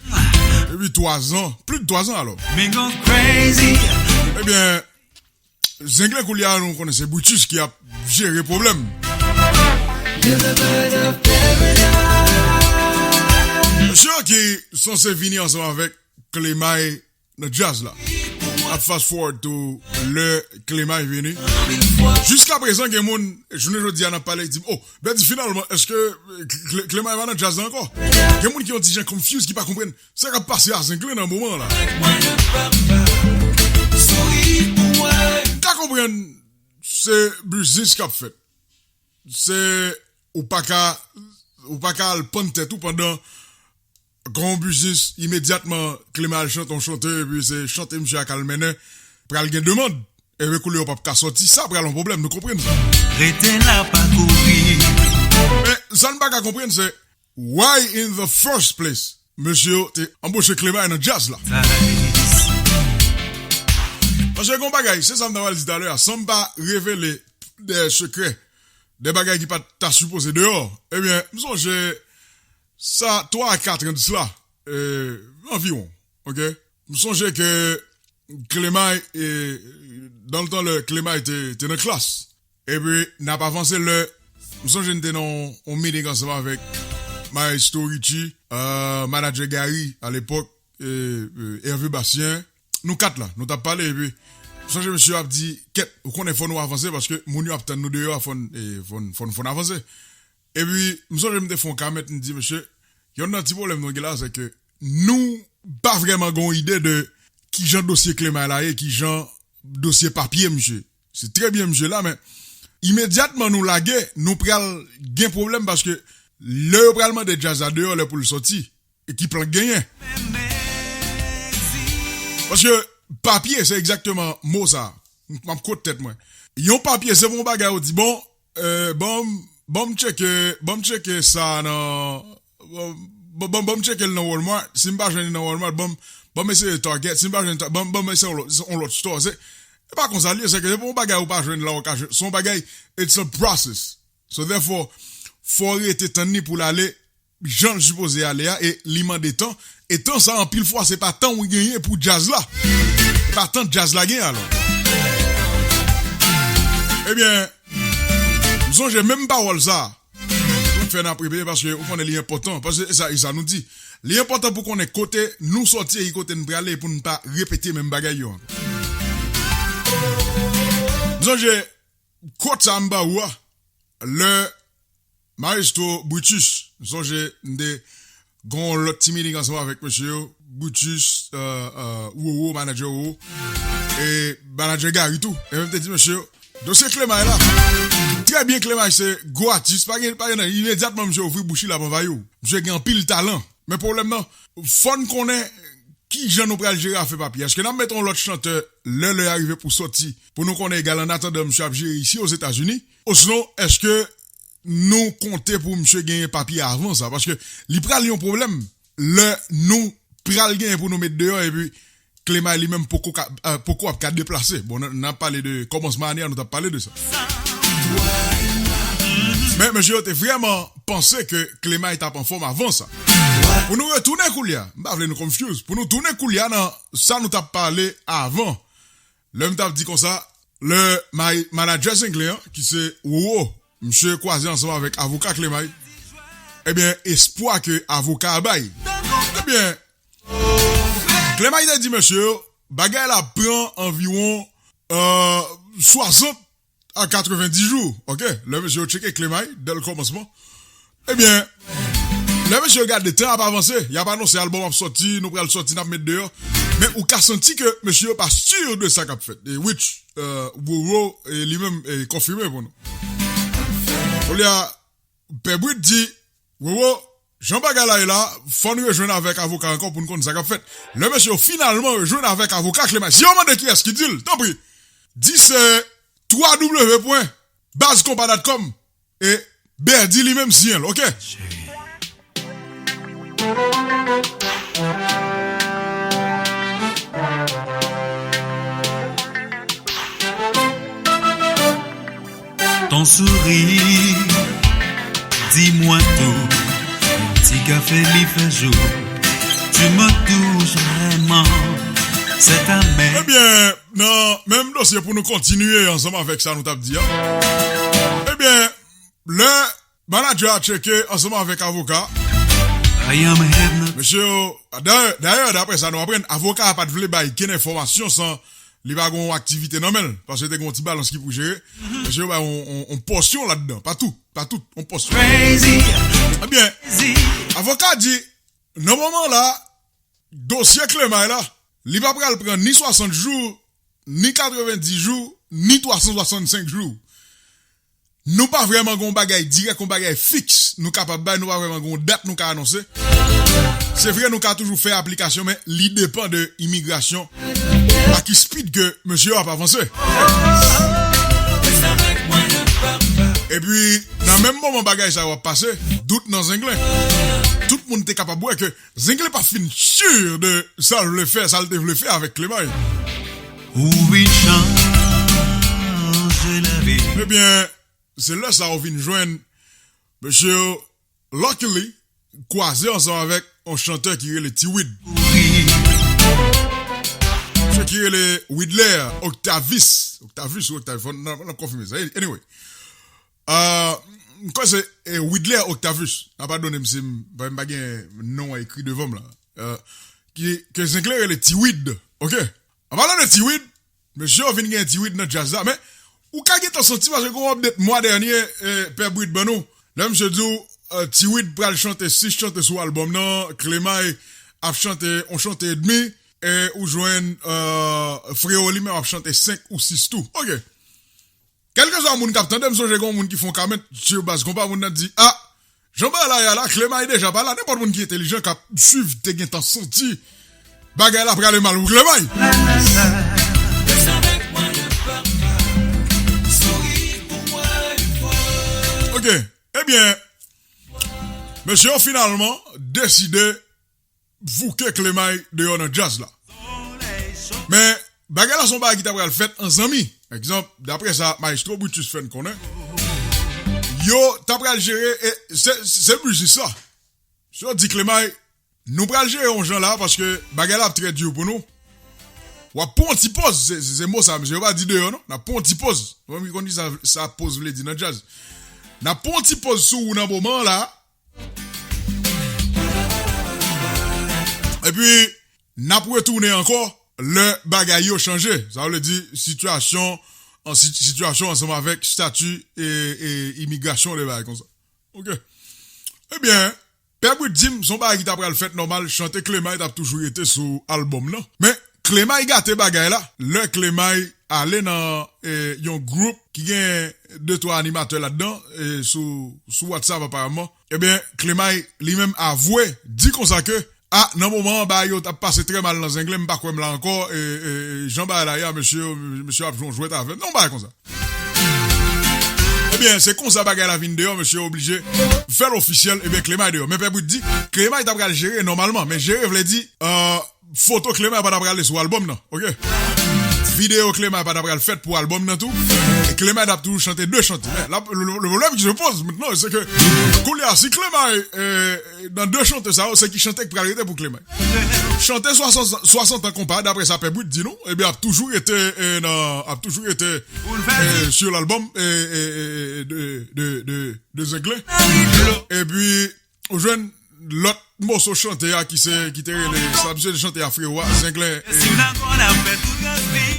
depi twa zan, plis de twa zan alò. Me go crazy. Ebyen, Zenglen koulye a, nou konnen se Brutus ki ap jere pwoblèm. Mesye ki sanse vini ansanm avèk Clemay nan djaz la. Ap fast forward to lè Clemay vini. Jiska prezan, gen moun, jounen jodi a, n ap pale, di m, "Oh, Bèdi, finalman, èske, eh, Cle-, Clemay pa nan djaz la ankò?" Gen moun ki yon ti jan confused, ki pa konprann sa k ap pase a Zenglen nan moman an la. M ka konprann se biznis k ap fèt. Se, ou pa ka, ou pa ka al pann tèt ou pandan gen yon biznis, imedyatman Clemay al chante yon chante, epi se chante misye a k al mennen, pral gen demann. Epi koulye a w p ap ka sòti, sa pral yon pwoblèm, nou konprann sa. Rete la, pa kouri. Men sa n pa ka konprann se, why in the first place mesye yo te anboche Clemay nan djaz la? Paske gen yon bagay, se sa m ta pral di talè a, san m pa revele de sekrè, de bagay ki pa t ta sipoze deyò. Ebyen, m sonje sa twa a kat an de sila, eh, anviwon, oke? M sonje ke Clemay, eh, dans le temps, lè Clemay te, te nan klas. Epi, n ap avanse lè, m sonje n te nan yon, yon meeting ansanm avèk Maestro Richie, euh, manager Gary à l'époque, eh, eh, Hervé Bastien. Nou kat la, nou t ap pale, epi, m sonje mesye ap di, "Kèt, ou konnen fò nou avanse, paske moun yo ap tann nou deyò a, fò n, eh, fò n, fò n, fò n avanse." Epi, m sonje m te fè yon kòmantè, m di, "Mesye, yonn nan ti pwoblèm nou gen la, se ke nou pa vrèman gen yon ide de kijan dosye Clemay la ye, kijan dosye papye misye. Se trè byen misye la, men imedyatman nou lage, nou pral gen pwoblèm, paske lè yo pral mande djaz la deyò, lè pou l sòti, e ki plan k genyen?" Paske papye, se egzakteman mo sa. M ap kote tèt mwen. Yon papye, se pou yon bagay ou di, bon, eh, ban m, ban m tcheke, ban m tcheke sa nan, ban, ban, ban, ban m tcheke l nan Walmart. Si m pa jwenn li nan Walmart, ban m, ban m eseye Target. Si m pa jwenn Target, ban, ban m eseye yon lòt, yon lòt store. Se, se pa konsa l ye, se ke se pa yon bagay ou pa jwenn la, ou ka jwenn. Se yon bagay, it's a process. So therefore, fò w rete tann li pou l ale jan l sipoze ale a, e li mande tan. E tan sa, anpil fwa, se pa tan ou genyen pou djaz la. Se pa tan djaz la genyen, alò. Ebyen, m sonje menm pawòl sa, nou fè n ap repete, paske ou konnen li enpòtan. Paske e sa, e sa nou di. Li enpòtan pou konnen kote nou sòti e kote n prale, pou n pa repete menm bagay yo ankò. M sonje, quote sa m ba ou a, lè Maestro Brutus, m sonje m te gen yon lòt ti meeting ansanm avèk mesye yo, Brutus, euh, euh, Roro, manager Roro, e manager Gary tou. E m te di mesye yo, dosye Clemay la, trè byen, Clemay se gwo atis, pa gen, pa gen nan, imedyatman misye ouvri bouch li, l ap anvayi w. Misye gen anpil talan. Men pwoblèm nan, fò n konnen kijan nou pral jere afè papye. Èske n ap mete yon lòt chantè lè lè a rive pou sòti, pou nou konnen egal annatandan misye ap jere isi Ozetazini? Osinon, èske nou konte pou misye genyen papye avan sa? Paske li pral yon pwoblèm lè nou pral genyen pou nou met deyò, epi Clemay li menm poko ka, euh, poko ap ka deplase. Bon, n, n ap pale de kòmansman ane a, nou t ap pale de sa. Men mesye yo te vrèman panse ke Clemay t ap anfòm avan sa. Pou nou retounen koulye a, m pa vle nou confuse. Pou nou tounen koulye a nan sa nou t ap pale avan. Lè m t ap di konsa, lè may-, manager Zenglen an, ki se Roro, misye kwaze ansanm avèk avoka Clemay. ebyen, espwa ke avoka a bay. Ebyen, Clemay te di mesye yo, bagay la pran anviwon, euh, swasant a katrevenndis jou, oke? Lè mesye yo tcheke Clemay, dè l kòmansman. Ebyen, lè mesye yo gade tan ap avanse, y ap anonse albòm ap sòti, nou pral sòti, n ap met deyò. Men ou ka santi ke mesye yo pa si de sa k ap fèt. E which, euh, Roro, e li menm, e konfime pou nou. Koulye a, Pè Brit di, Roro, jan bagay la ye la, fò n rejwenn avèk avoka ankò pou n konn sa k ap fèt. Lè mesye yo finalman rejwenn avèk avoka Clemay, si yo mande kiyès ki di l, tanpri, di se twa w w w pwen baz konpa dot com e Berdy li menm siyen l, oke? Ton sourire, dis-moi tout. Ti kafe li fè jou. Tu me touches vraiment. C'est ta main. Ebyen, nan menm dosye pou nou kontinye ansanm avèk sa nou t ap di a. Ebyen, lè manadjè a tcheke ansanm avèk avoka, I am hypnotized. Mesye yo, dayè, dayè, daprè sa nou aprann, avoka a pa t vle bay kenn enfòmasyon san li pa gen yon aktivite nan men l, paske te gen yon ti balans ki pou jere. Mesye yo bay yon, yon, yon pòsyon ladan, pa tout, pa tout, yon pòsyon. Crazy. Ebyen, Crazy. Avoka di, nan moman la, dosye Clemay la, li pa pral pran ni swasant jou, ni katrevenndis jou, ni twa san swasannsenk jou. Nou pa vrèman gen yon bagay dirèk, yon bagay fiks nou kapab bay, nou pa vrèman gen yon dat nou ka anonse. Se vre nou ka toujou fè aplikasyon, men li depan de imigrasyon a ki speed ke mesye yo ap avanse. Epi, nan menm moman bagay sa yo ap pase, dout nan Zenglen. Tout moun te kapab wè ke Zenglen pa fin si de sa l vle fè, sa l te vle fè avèk Clemay. Ou vin chanje lavi. Ebyen, se lè sa ou vin jwenn mesye yo, luckily, kwaze ansanm avèk yon chantè ki rele T-Wid. Misye ki rele Widler Octavis. Octavis ou Octavis, fò n ap konfime sa. Anyway. Euh, m kwè se eh, Widler Octavius. N a padone m si m pa m pa gen non an ekri devan m la. Euh, ki, ke Zenglen rele T-Wid. Oke. An palan de T-Wid, mesye yo vin gen T-Wid nan djaz la. Men, ou ka gentan santi paske gen yon update mwa dènye, eh, Pè Brit ban nou. Lè misye di w, eh, T-Wid pral chante sis chante sou albòm nan, Clemay ap chante yon chante edmi, e ou jwenn, eh, Freo li menm ap chante senk ou sis tou. Oke. Kèlkeswa moun k ap tande, m sonje gen yon moun ki fè yon comment sou baz konpa, moun nan di, ah, jan bagay la ye a la, Clemay deja pa la, nenpòt moun ki entelijan k ap swiv te gentan santi bagay la prale mal pou Clemay. Oke, ebyen, mesye yo finalman deside vouke Clemay deyò nan djaz la. Men, bagay la se yon bagay ki ta pral fèt an zanmi. Egzanp, daprè sa Maestro Brutus fè n konnen, yo ta pral jere, e se, se biznis sa. Si yo di Clemay, nou pral jere yon jan la paske bagay la ap trè di pou nou. W ap pran yon ti pòz, se, se, se mo sa, mesye yo pa di deyò non. N ap pran yon ti pòz. Mwen, m konn ki sa, sa pòz vle di nan djaz. N ap pran yon ti pòz sou ou nan moman an la. Epi, n ap retounen ankò lè bagay yo chanje. Sa vle di sitiyasyon, an si- sitiyasyon ansanm avèk stati e, e imigrasyon, de bagay konsa. Oke. Ebyen, Pè Brit di m se yon bagay ki ta pral fèt nòmal, chante Clemay t ap toujou rete sou albòm nan. Men, Clemay gate bagay la. Lè Clemay ale nan eh, yon gwoup ki gen de twa animatè ladan, eh, sou, sou WhatsApp aparamman. Ebyen, Clemay li menm avwe, di konsa ke, ah, nan moman an, bagay yo t ap pase trè mal nan Zenglen, m pa kwè m la ankò, e, e, e, jan bagay la ye a, mesye yo, mesye yo ap jwe yon jwèt avè m. Non, bagay konsa. Ebyen, se konsa bagay la vin deyò, mesye yo oblije fè l ofisyèl, ebyen, Clemay deyò. Men Pè Brit di, Clemay ta pral jere nòmalman, men jere vle di, euh, foto Clemay pa ta pral sou albòm nan, oke? Videyo Clemay pa ta pral fèt pou albòm nan tou. E Clemay t ap toujou chante de chante. Men, la, le, le, le problème qui se pose maintenant, c'est que, koulye a, si Clemay, eh, nan de chante sa yo, se ki chante ki pral rete pou Clemay? Chante swasant, swasant an konpa, daprè sa Pè Brit di nou, ebyen, ap toujou rete, eh, nan, ap toujou rete, eh, sur l'album, eh, eh, eh, de, de, de, de Zenglen. Epi, ou jwenn lòt moso chante a ki se, ki te rele, sa misye te chante a, frewo a, Zenglen, e,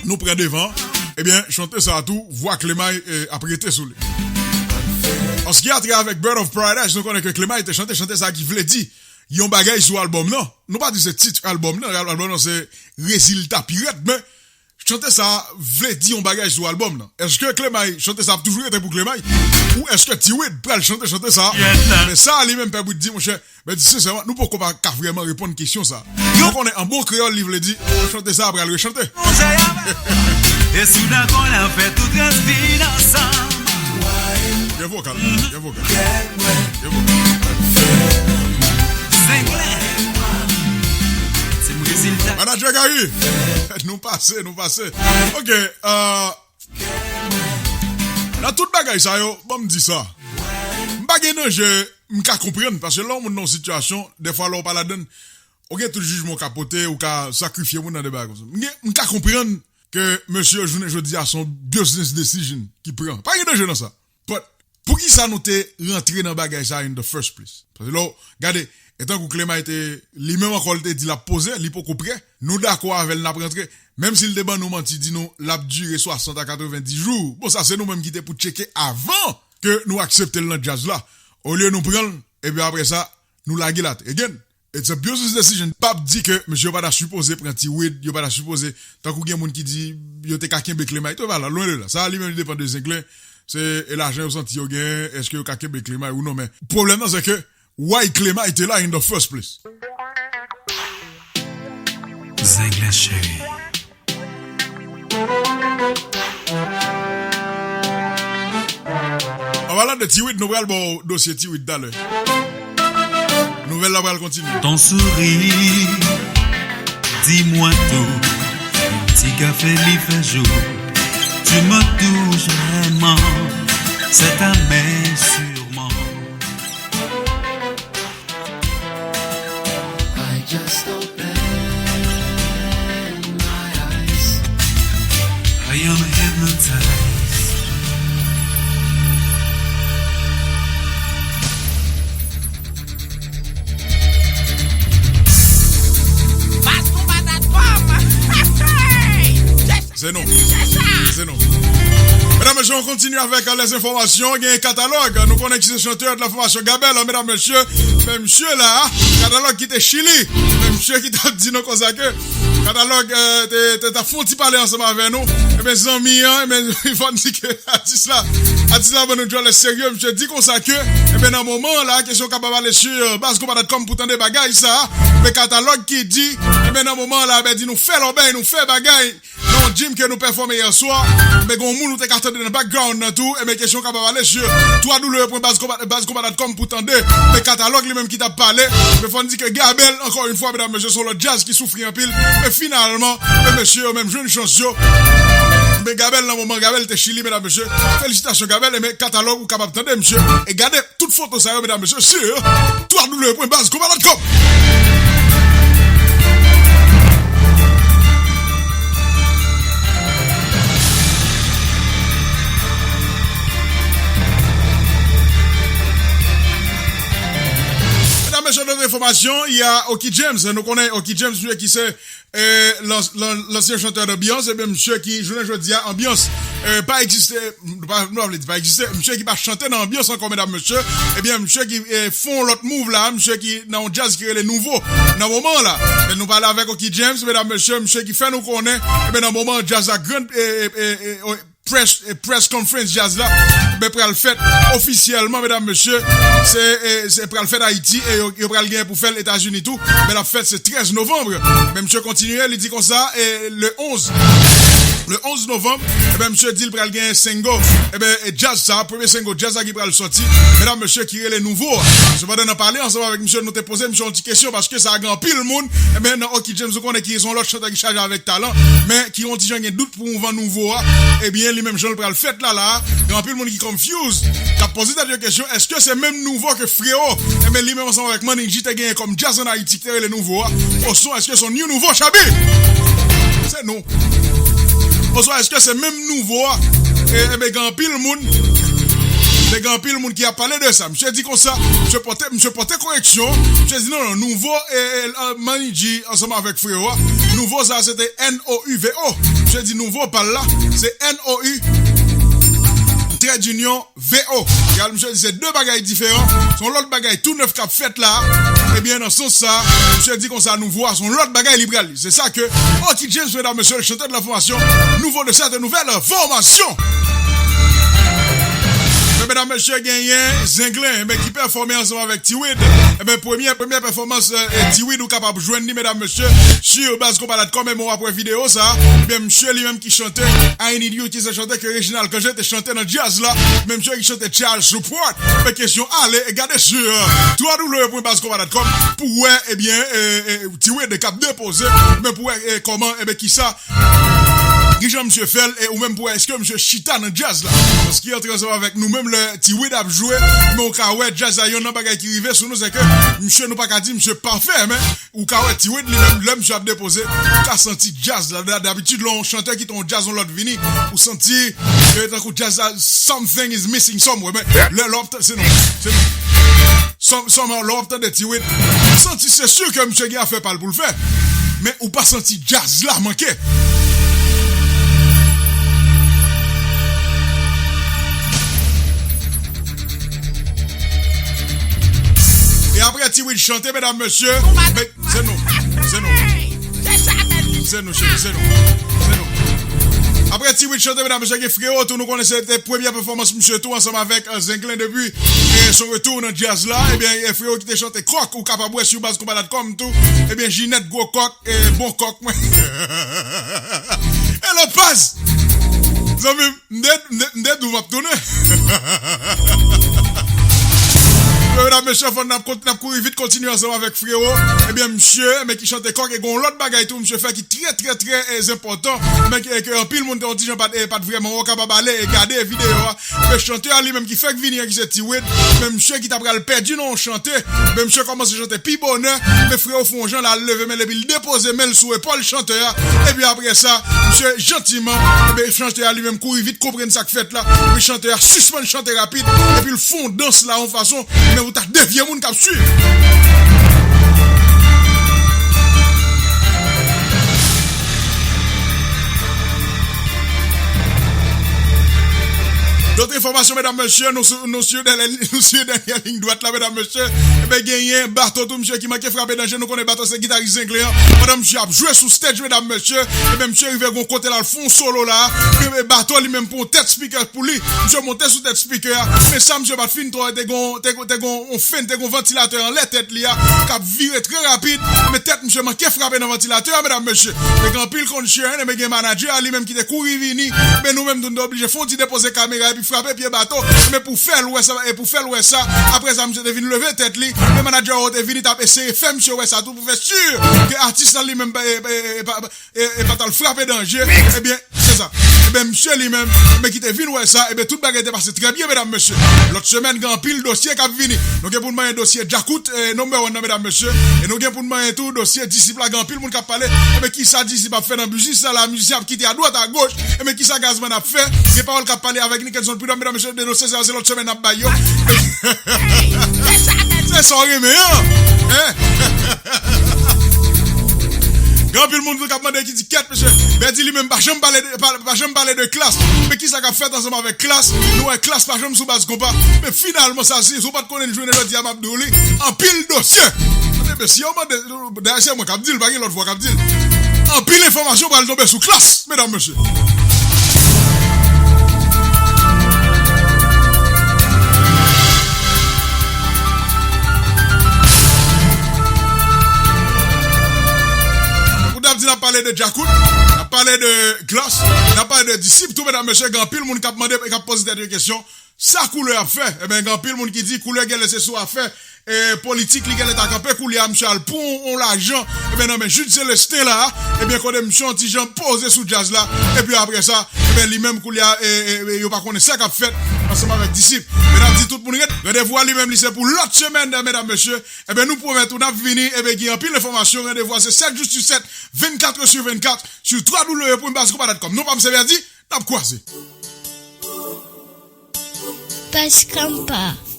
nou pran devan. Ebyen, chante sa a tou, vwa Klemay, e, ap rete sou li. An ce qui a trait avec Bird of Paradise, nou konnen ke Klemay te chante, chante sa a ki vle di yon bagay sou albòm nan. Nou pa di se tit albòm nan, albòm nan se Rezilta Pirèt, men chante sa a vle di yon bagay sou albòm nan. Èske Klemay, chante sa a ap toujou rete pou Klemay? Ou èske T-Wid pral chante chante sa a? Men sa a li menm, Pè Brit di, monchè, men di sensèman, nou poko pa ka vrèman reponn kesyon sa a. Nou konnen an bon kreyòl, li vle di, chante sa a pral rechante. E si w dakò, n ap fè tout rès vi n ansanm. Gen vokal, gen vokal. Gen vokal. Zenglen. Se m Rezilta. Manager Gary. Nou pase, nou pase. Ok, euh, nan tout bagay sa yo, ban m di sa. M pa gen danje, m ka konprann, paske lè yon moun nan yon sitiyasyon, dèfwa lè w pa ladann, ou gen tout jijman w ka pote, ou ka sakrifye moun nan de bagay konsa. M gen, m ka konprann ke mesye yo jounen jodi a se yon business decision ki pran. Pa gen danje nan sa. But, poukisa nou te rantre nan bagay sa in the first place? Paske lè w gade, e tankou Klemay te, li menm ankò, li te di l ap poze, li poko prè. Nou dakò avè l, n ap rantre. Menm si l te ban nou manti, di nou l ap dire swasant a katrevenndis jou. Bon, sa se nou menm ki te pou tcheke avan ke nou aksepte l nan djaz la. Olye nou pran l, epi apre sa, nou lage l atè. Again, it's a business decision. P ap di ke mesye yo pa ta sipoze pran T-Wid, yo pa ta sipoze, tankou gen moun ki di yo te ka kenbe Klemay. Tou pa la, lwen de la. Sa a li menm li depann de Zenglen. Se, e lajan yo santi yo genyen, èske yo ka kenbe Klemay ou non, men pwoblèm nan se ke why Klemay te la in the first place? Zenglen cheri. An palan de T-Wid, nou pral ba w dosye T-Wid talè. Nouvèl la pral kontinye. Ton sourire, dis-moi tout. Ti kafe li fè jou. Tu me touches vraiment. C'est ta main sûrement. I just opened my eyes. I am hypnotized. Baz Konba dot com. Se nou. Se nou. Medam, mesye, on kontinye avèk, euh, lèzenfòmasyon. Gen katalòg. Nou konnen ki se chantè de la fòmasyon Gabel, medam, mesye. Men misye la, katalòg ki te Chili. Men misye ki t ap di nou konsa ke katalòg, euh, te, te, t ap fè yon ti pale ansanm avè nou. Ebyen, zanmi an, ebyen, fò n di ke atis la, atis la ban nou djòlè serye. Misye di konsa ke, ebyen, nan moman an la, kesyon k ap pale sou, euh, baz konba dot com pou tande bagay sa. Men katalòg ki di, ebyen, nan moman an la, ebyen, di nou fè lòbèy, nou fè bagay. Nan yon gym ke nou pèfòme yè swa, men gen yon moun ou te ka tande nan background nan tou, ebyen kesyon ka pa pale sou twa w w w pwen baz konba dot com pou tande, men katalòg li menm ki t ap pale, men fò n di ke Gabel, ankò yon fwa, medam, mesye, se yon lòt djaz ki soufri anpil, men finalman, men mesye yo menm jwenn chans yo, men Gabel nan moman, Gabel te Chili, medam, mesye, felisitasyon Gabel, men katalòg ou kapab tande, mesye, e gade tout foto sa yo, medam, mesye, sou twa w w w pwen baz konba dot com. Medam, mesye, lòt enfòmasyon, y a Oki James. Nou konnen Oki James, misye ki se, e, lan-, lan-, lansyen chantè d'Anbyans, ebyen, misye ki, jounen jodi a, Anbyans, e, pa egziste, pa, nou pa vle di pa egziste, misye ki pa chante nan Anbyans ankò, medam, mesye, ebyen, misye ki, e, fè yon lòt move la, misye ki nan yon djaz ki rele Nouvo, nan moman an la. Men nou pale avèk Oki James, medam, mesye, misye ki fè nou konnen, ebyen, nan moman an, djaz la grand, e, e, e, e, o, press, e, press conference djaz la, ben, pral fèt ofisyèlman, medam, mesye. Se, e, se pral fèt Ayiti, e yo, yo pral gen pou fè l Etazini tou. Men l ap fèt se trèz novanm. Men misye kontinye, li di konsa, e, le onz, le onz novanm, e ben, misye di l pral gen single. E ben, e, djaz sa, premye single djaz la ki pral sòti, medam, mesye, ki rele Nouvo. Sepandan, nan pale ansanm avèk misye, nou te poze misye yon ti kesyon, paske sa gen anpil moun, e ben, nan Oki James, ou konnen ki se yon lòt chantè ki chaje avèk talan, men ki yon ti jan gen dout pou mouvan Nouvo a, ebyen, li menm jan l pral fèt la, la, gen anpil moun ki confuse, k ap poze tèt yo kesyon, èske se menm Nouvo ke Frewo, ebyen, li menm ansanm avèk Manning G te genyen kòm djaz ann Ayiti ki te rele Nouvo a, osnon èske se yon new Nouvo, Chabi? Se nou. Oswa èske se menm Nouvo a, e, ebyen, gen anpil moun Te gen anpil moun ki ap pale de sa. Misye di konsa, misye pote, misye pote koreksyon. Misye di non, non, nouvo, e, e, e, Manidji ansanm avèk freyo a. Nouvo sa se te N O U V O. Misye di nouvo pa l la, se N O U, trade union, V O. Egal, misye di se de bagay diferan. Se yon lòt bagay tou nèf k ap fèt la. Ebyen, nan sans sa, misye di konsa nouvo a, se yon lòt bagay li pral li. Se sa ke Oki James, medam, mesye, le chanteur de la formation, nouveau de cette nouvelle formation. Men, medam, mesye, genyen Zenglen, men ki pèfòme ansanm avèk T-Wid. Ebyen, premye, premye pèfòmans, e, e, T-Wid, ou kapab jwenn li, medam, mesye, sur baz konpa dot com, men w ap wè videyo sa. Ebyen, misye li menm ki chante I Need You, ki se chante ke Reginald Cangé te chante nan djaz la. Men misye ki chante Child Support. Men kesyon ale e gade sur, e, w w w pwen baz konpa dot com pou wè, ebyen, e, e, T-Wid k ap depoze, men pou wè, e, kòman, ebyen, kisa, kijan misye fè l, e ou menm pou wè èske misye chita nan djaz la. Paske antre ansanm avèk nou menm lè T-Wid ap jwe, men ou ka wè djaz la, yonn nan bagay ki rive sou nou, se ke misye, nou pa ka di misye pafè, men ou ka wè T-Wid li menm, lè misye ap depoze, ou ka santi djaz la. Da-, dabitid, lè yon chantè kite yon djaz, yon lòt vini, ou santi, e, tankou djaz la, something is missing somewhere, men lè, lè w ap tan-, se non, se non. Some, somehow, lè w ap tande T-Wid, ou santi se si ke misye gen afè pa l pou l fè. Men ou pa santi djaz la manke. E apre T-Wid chante, medam, mesye, men se nou, se nou. Se nou, cheri, se nou. Se nou. Apre T-Wid chante, medam, mesye, gen freyo tou, nou konnen se te premye pèfòmans misye tou ansanm avèk, e, Zenglen depi, e, son retou nan djaz la. Ebyen, e, freyo ki te chante Kòk, ou kapab wè sur baz konpa dot com tou. Ebyen, Jinèt gwo kòk, e, bon kòk, mwen. Hello, Paz! Zanmi m, m te, m te, m te di w m ap tounen. Men, medam, mesye, fò n ap kont-, n ap kouri vit kontinye ansanm avèk frewo. Ebyen, misye, men ki chante kòk, e gon lòt bagay tou, misye fè ki trè, trè, trè, e, enpòtan. Men ke, ke anpil moun te yon ti jan pa t, e, pa t vrèman wè, w kapab ale e gade videyo a. Men chantè a li menm ki fèk vini an, ki se T-Wid, men misye ki ta pral pèdi nan yon chante, men misye kòmanse chante pi bonè, men frewo fè yon jan la, l leve men l epi l depoze men l sou epòl chantè a, epi apre sa, misye jantiman, men chantè a li menm kouri vit konprann sa k fèt la, epi chantè a sispann chante rapid, epi l fè yon dans la yon fason, men ou ta devye moun k ap swiv. Dòt enfòmasyon, medam, mesye, nou sou, nou sou dènyè, nou sou dènyè liy dwat la, medam, mesye. Ebyen, genyen Bato tou, misye ki manke frape danje. Nou konnen Bato se gitaris Zenglen an. Pandan misye ap jwe sou stage, medam, mesye, ebyen, misye rive gon kote la, l fè yon solo la. Ebyen, Bato li menm pran yon tèt spikè pou li. Misye monte sou tèt spikè a. Men sa misye pa t fin twò, te gon, te gon, te gon yon fen, te gon vantilatè anlè tèt li a, k ap vire trè rapid. Men tèt misye manke frape nan vantilatè a, medam, mesye. Te gen anpil konn cheren, men gen manadjè a li menm ki te kouri vini. Men nou menm tou, nou te oblije fè yon ti depoze kamera epi frape pye Bato. Men pou fè l wè sa, e pou fè l wè sa, apre sa, misye te vin leve tèt li. Men manadjè a te vini, t ap eseye fè misye wè sa tou pou fè si ke atis la li menm, e, e, e, pa, e, e pa t al frape danje. Ebyen, se sa. Ebyen, misye li menm, men ki te vin wè sa, ebyen, tout bagay te pase trè byen, medam, mesye. Lòt semèn, gen anpil dosye k ap vini. Nou gen pou n manyen dosye Djakout, e, number one nan, medam, mesye. E nou gen pou n manyen tou dosye Disip la, gen anpil moun k ap pale. Ebyen, kisa Disip ap fè nan biznis la, la, mizisyen ap kite adwat, agoch. Ebyen, kisa Gazman ap fè? Gen pawòl k ap pale avèk Nickelson Prud'homme, medam, mesye, de dosye sa yo, se lòt semèn n ap bay yo. Se sa w renmen an? Hein? Gen anpil moun k ap mande ki di, "Kèt, mesye, Bèdi li menm pa janm pale de, pa, pa janm pale de Klass." Men kisa k ap fèt ansanm avèk Klass? Nou wè Klass pa janm sou baz konpa. Men finalman, sa, si, si w pa t konnen l jounen jodi a, m ap di w li. Anpil dosye. Tande, mesye, yo mande, dayè, se mwen k ap di l, pa gen lòt vwa k ap di l. Anpil enfòmasyon pral tonbe sou Klass, medam, mesye. Ou t ap di n ap pale de Djakout, n ap pale de Klass, n ap pale de Disip tou, medam, mesye, gen anpil moun k ap mande, k ap poze tèt yo kesyon, sa Koulè ap fè? Ebyen, gen anpil moun ki di Koulè genlè se sou afè, e, politik li genlè ta kanpe, koulye a misye al pran yon lajan, ebyen, nan men Jude Célestin la, ebyen, kote misye yon ti jan poze sou djaz la, epi apre sa, ebyen, li menm koulye a, e, e, e, yo pa konnen sa k ap fèt ansanm avèk Disip. Men n ap di tout moun ret, randevou a li menm, li se pou lòt semèn, medam, mesye. Ebyen, nou pwomèt ou n ap vini, ebyen, gen anpil enfòmasyon, randevou a se sèt jou sou sèt, vennkat jou sou vennkat, sou w w w pwen baz konpa dot com. Non pa m se Bèdi, n ap kwaze. Paskanpa.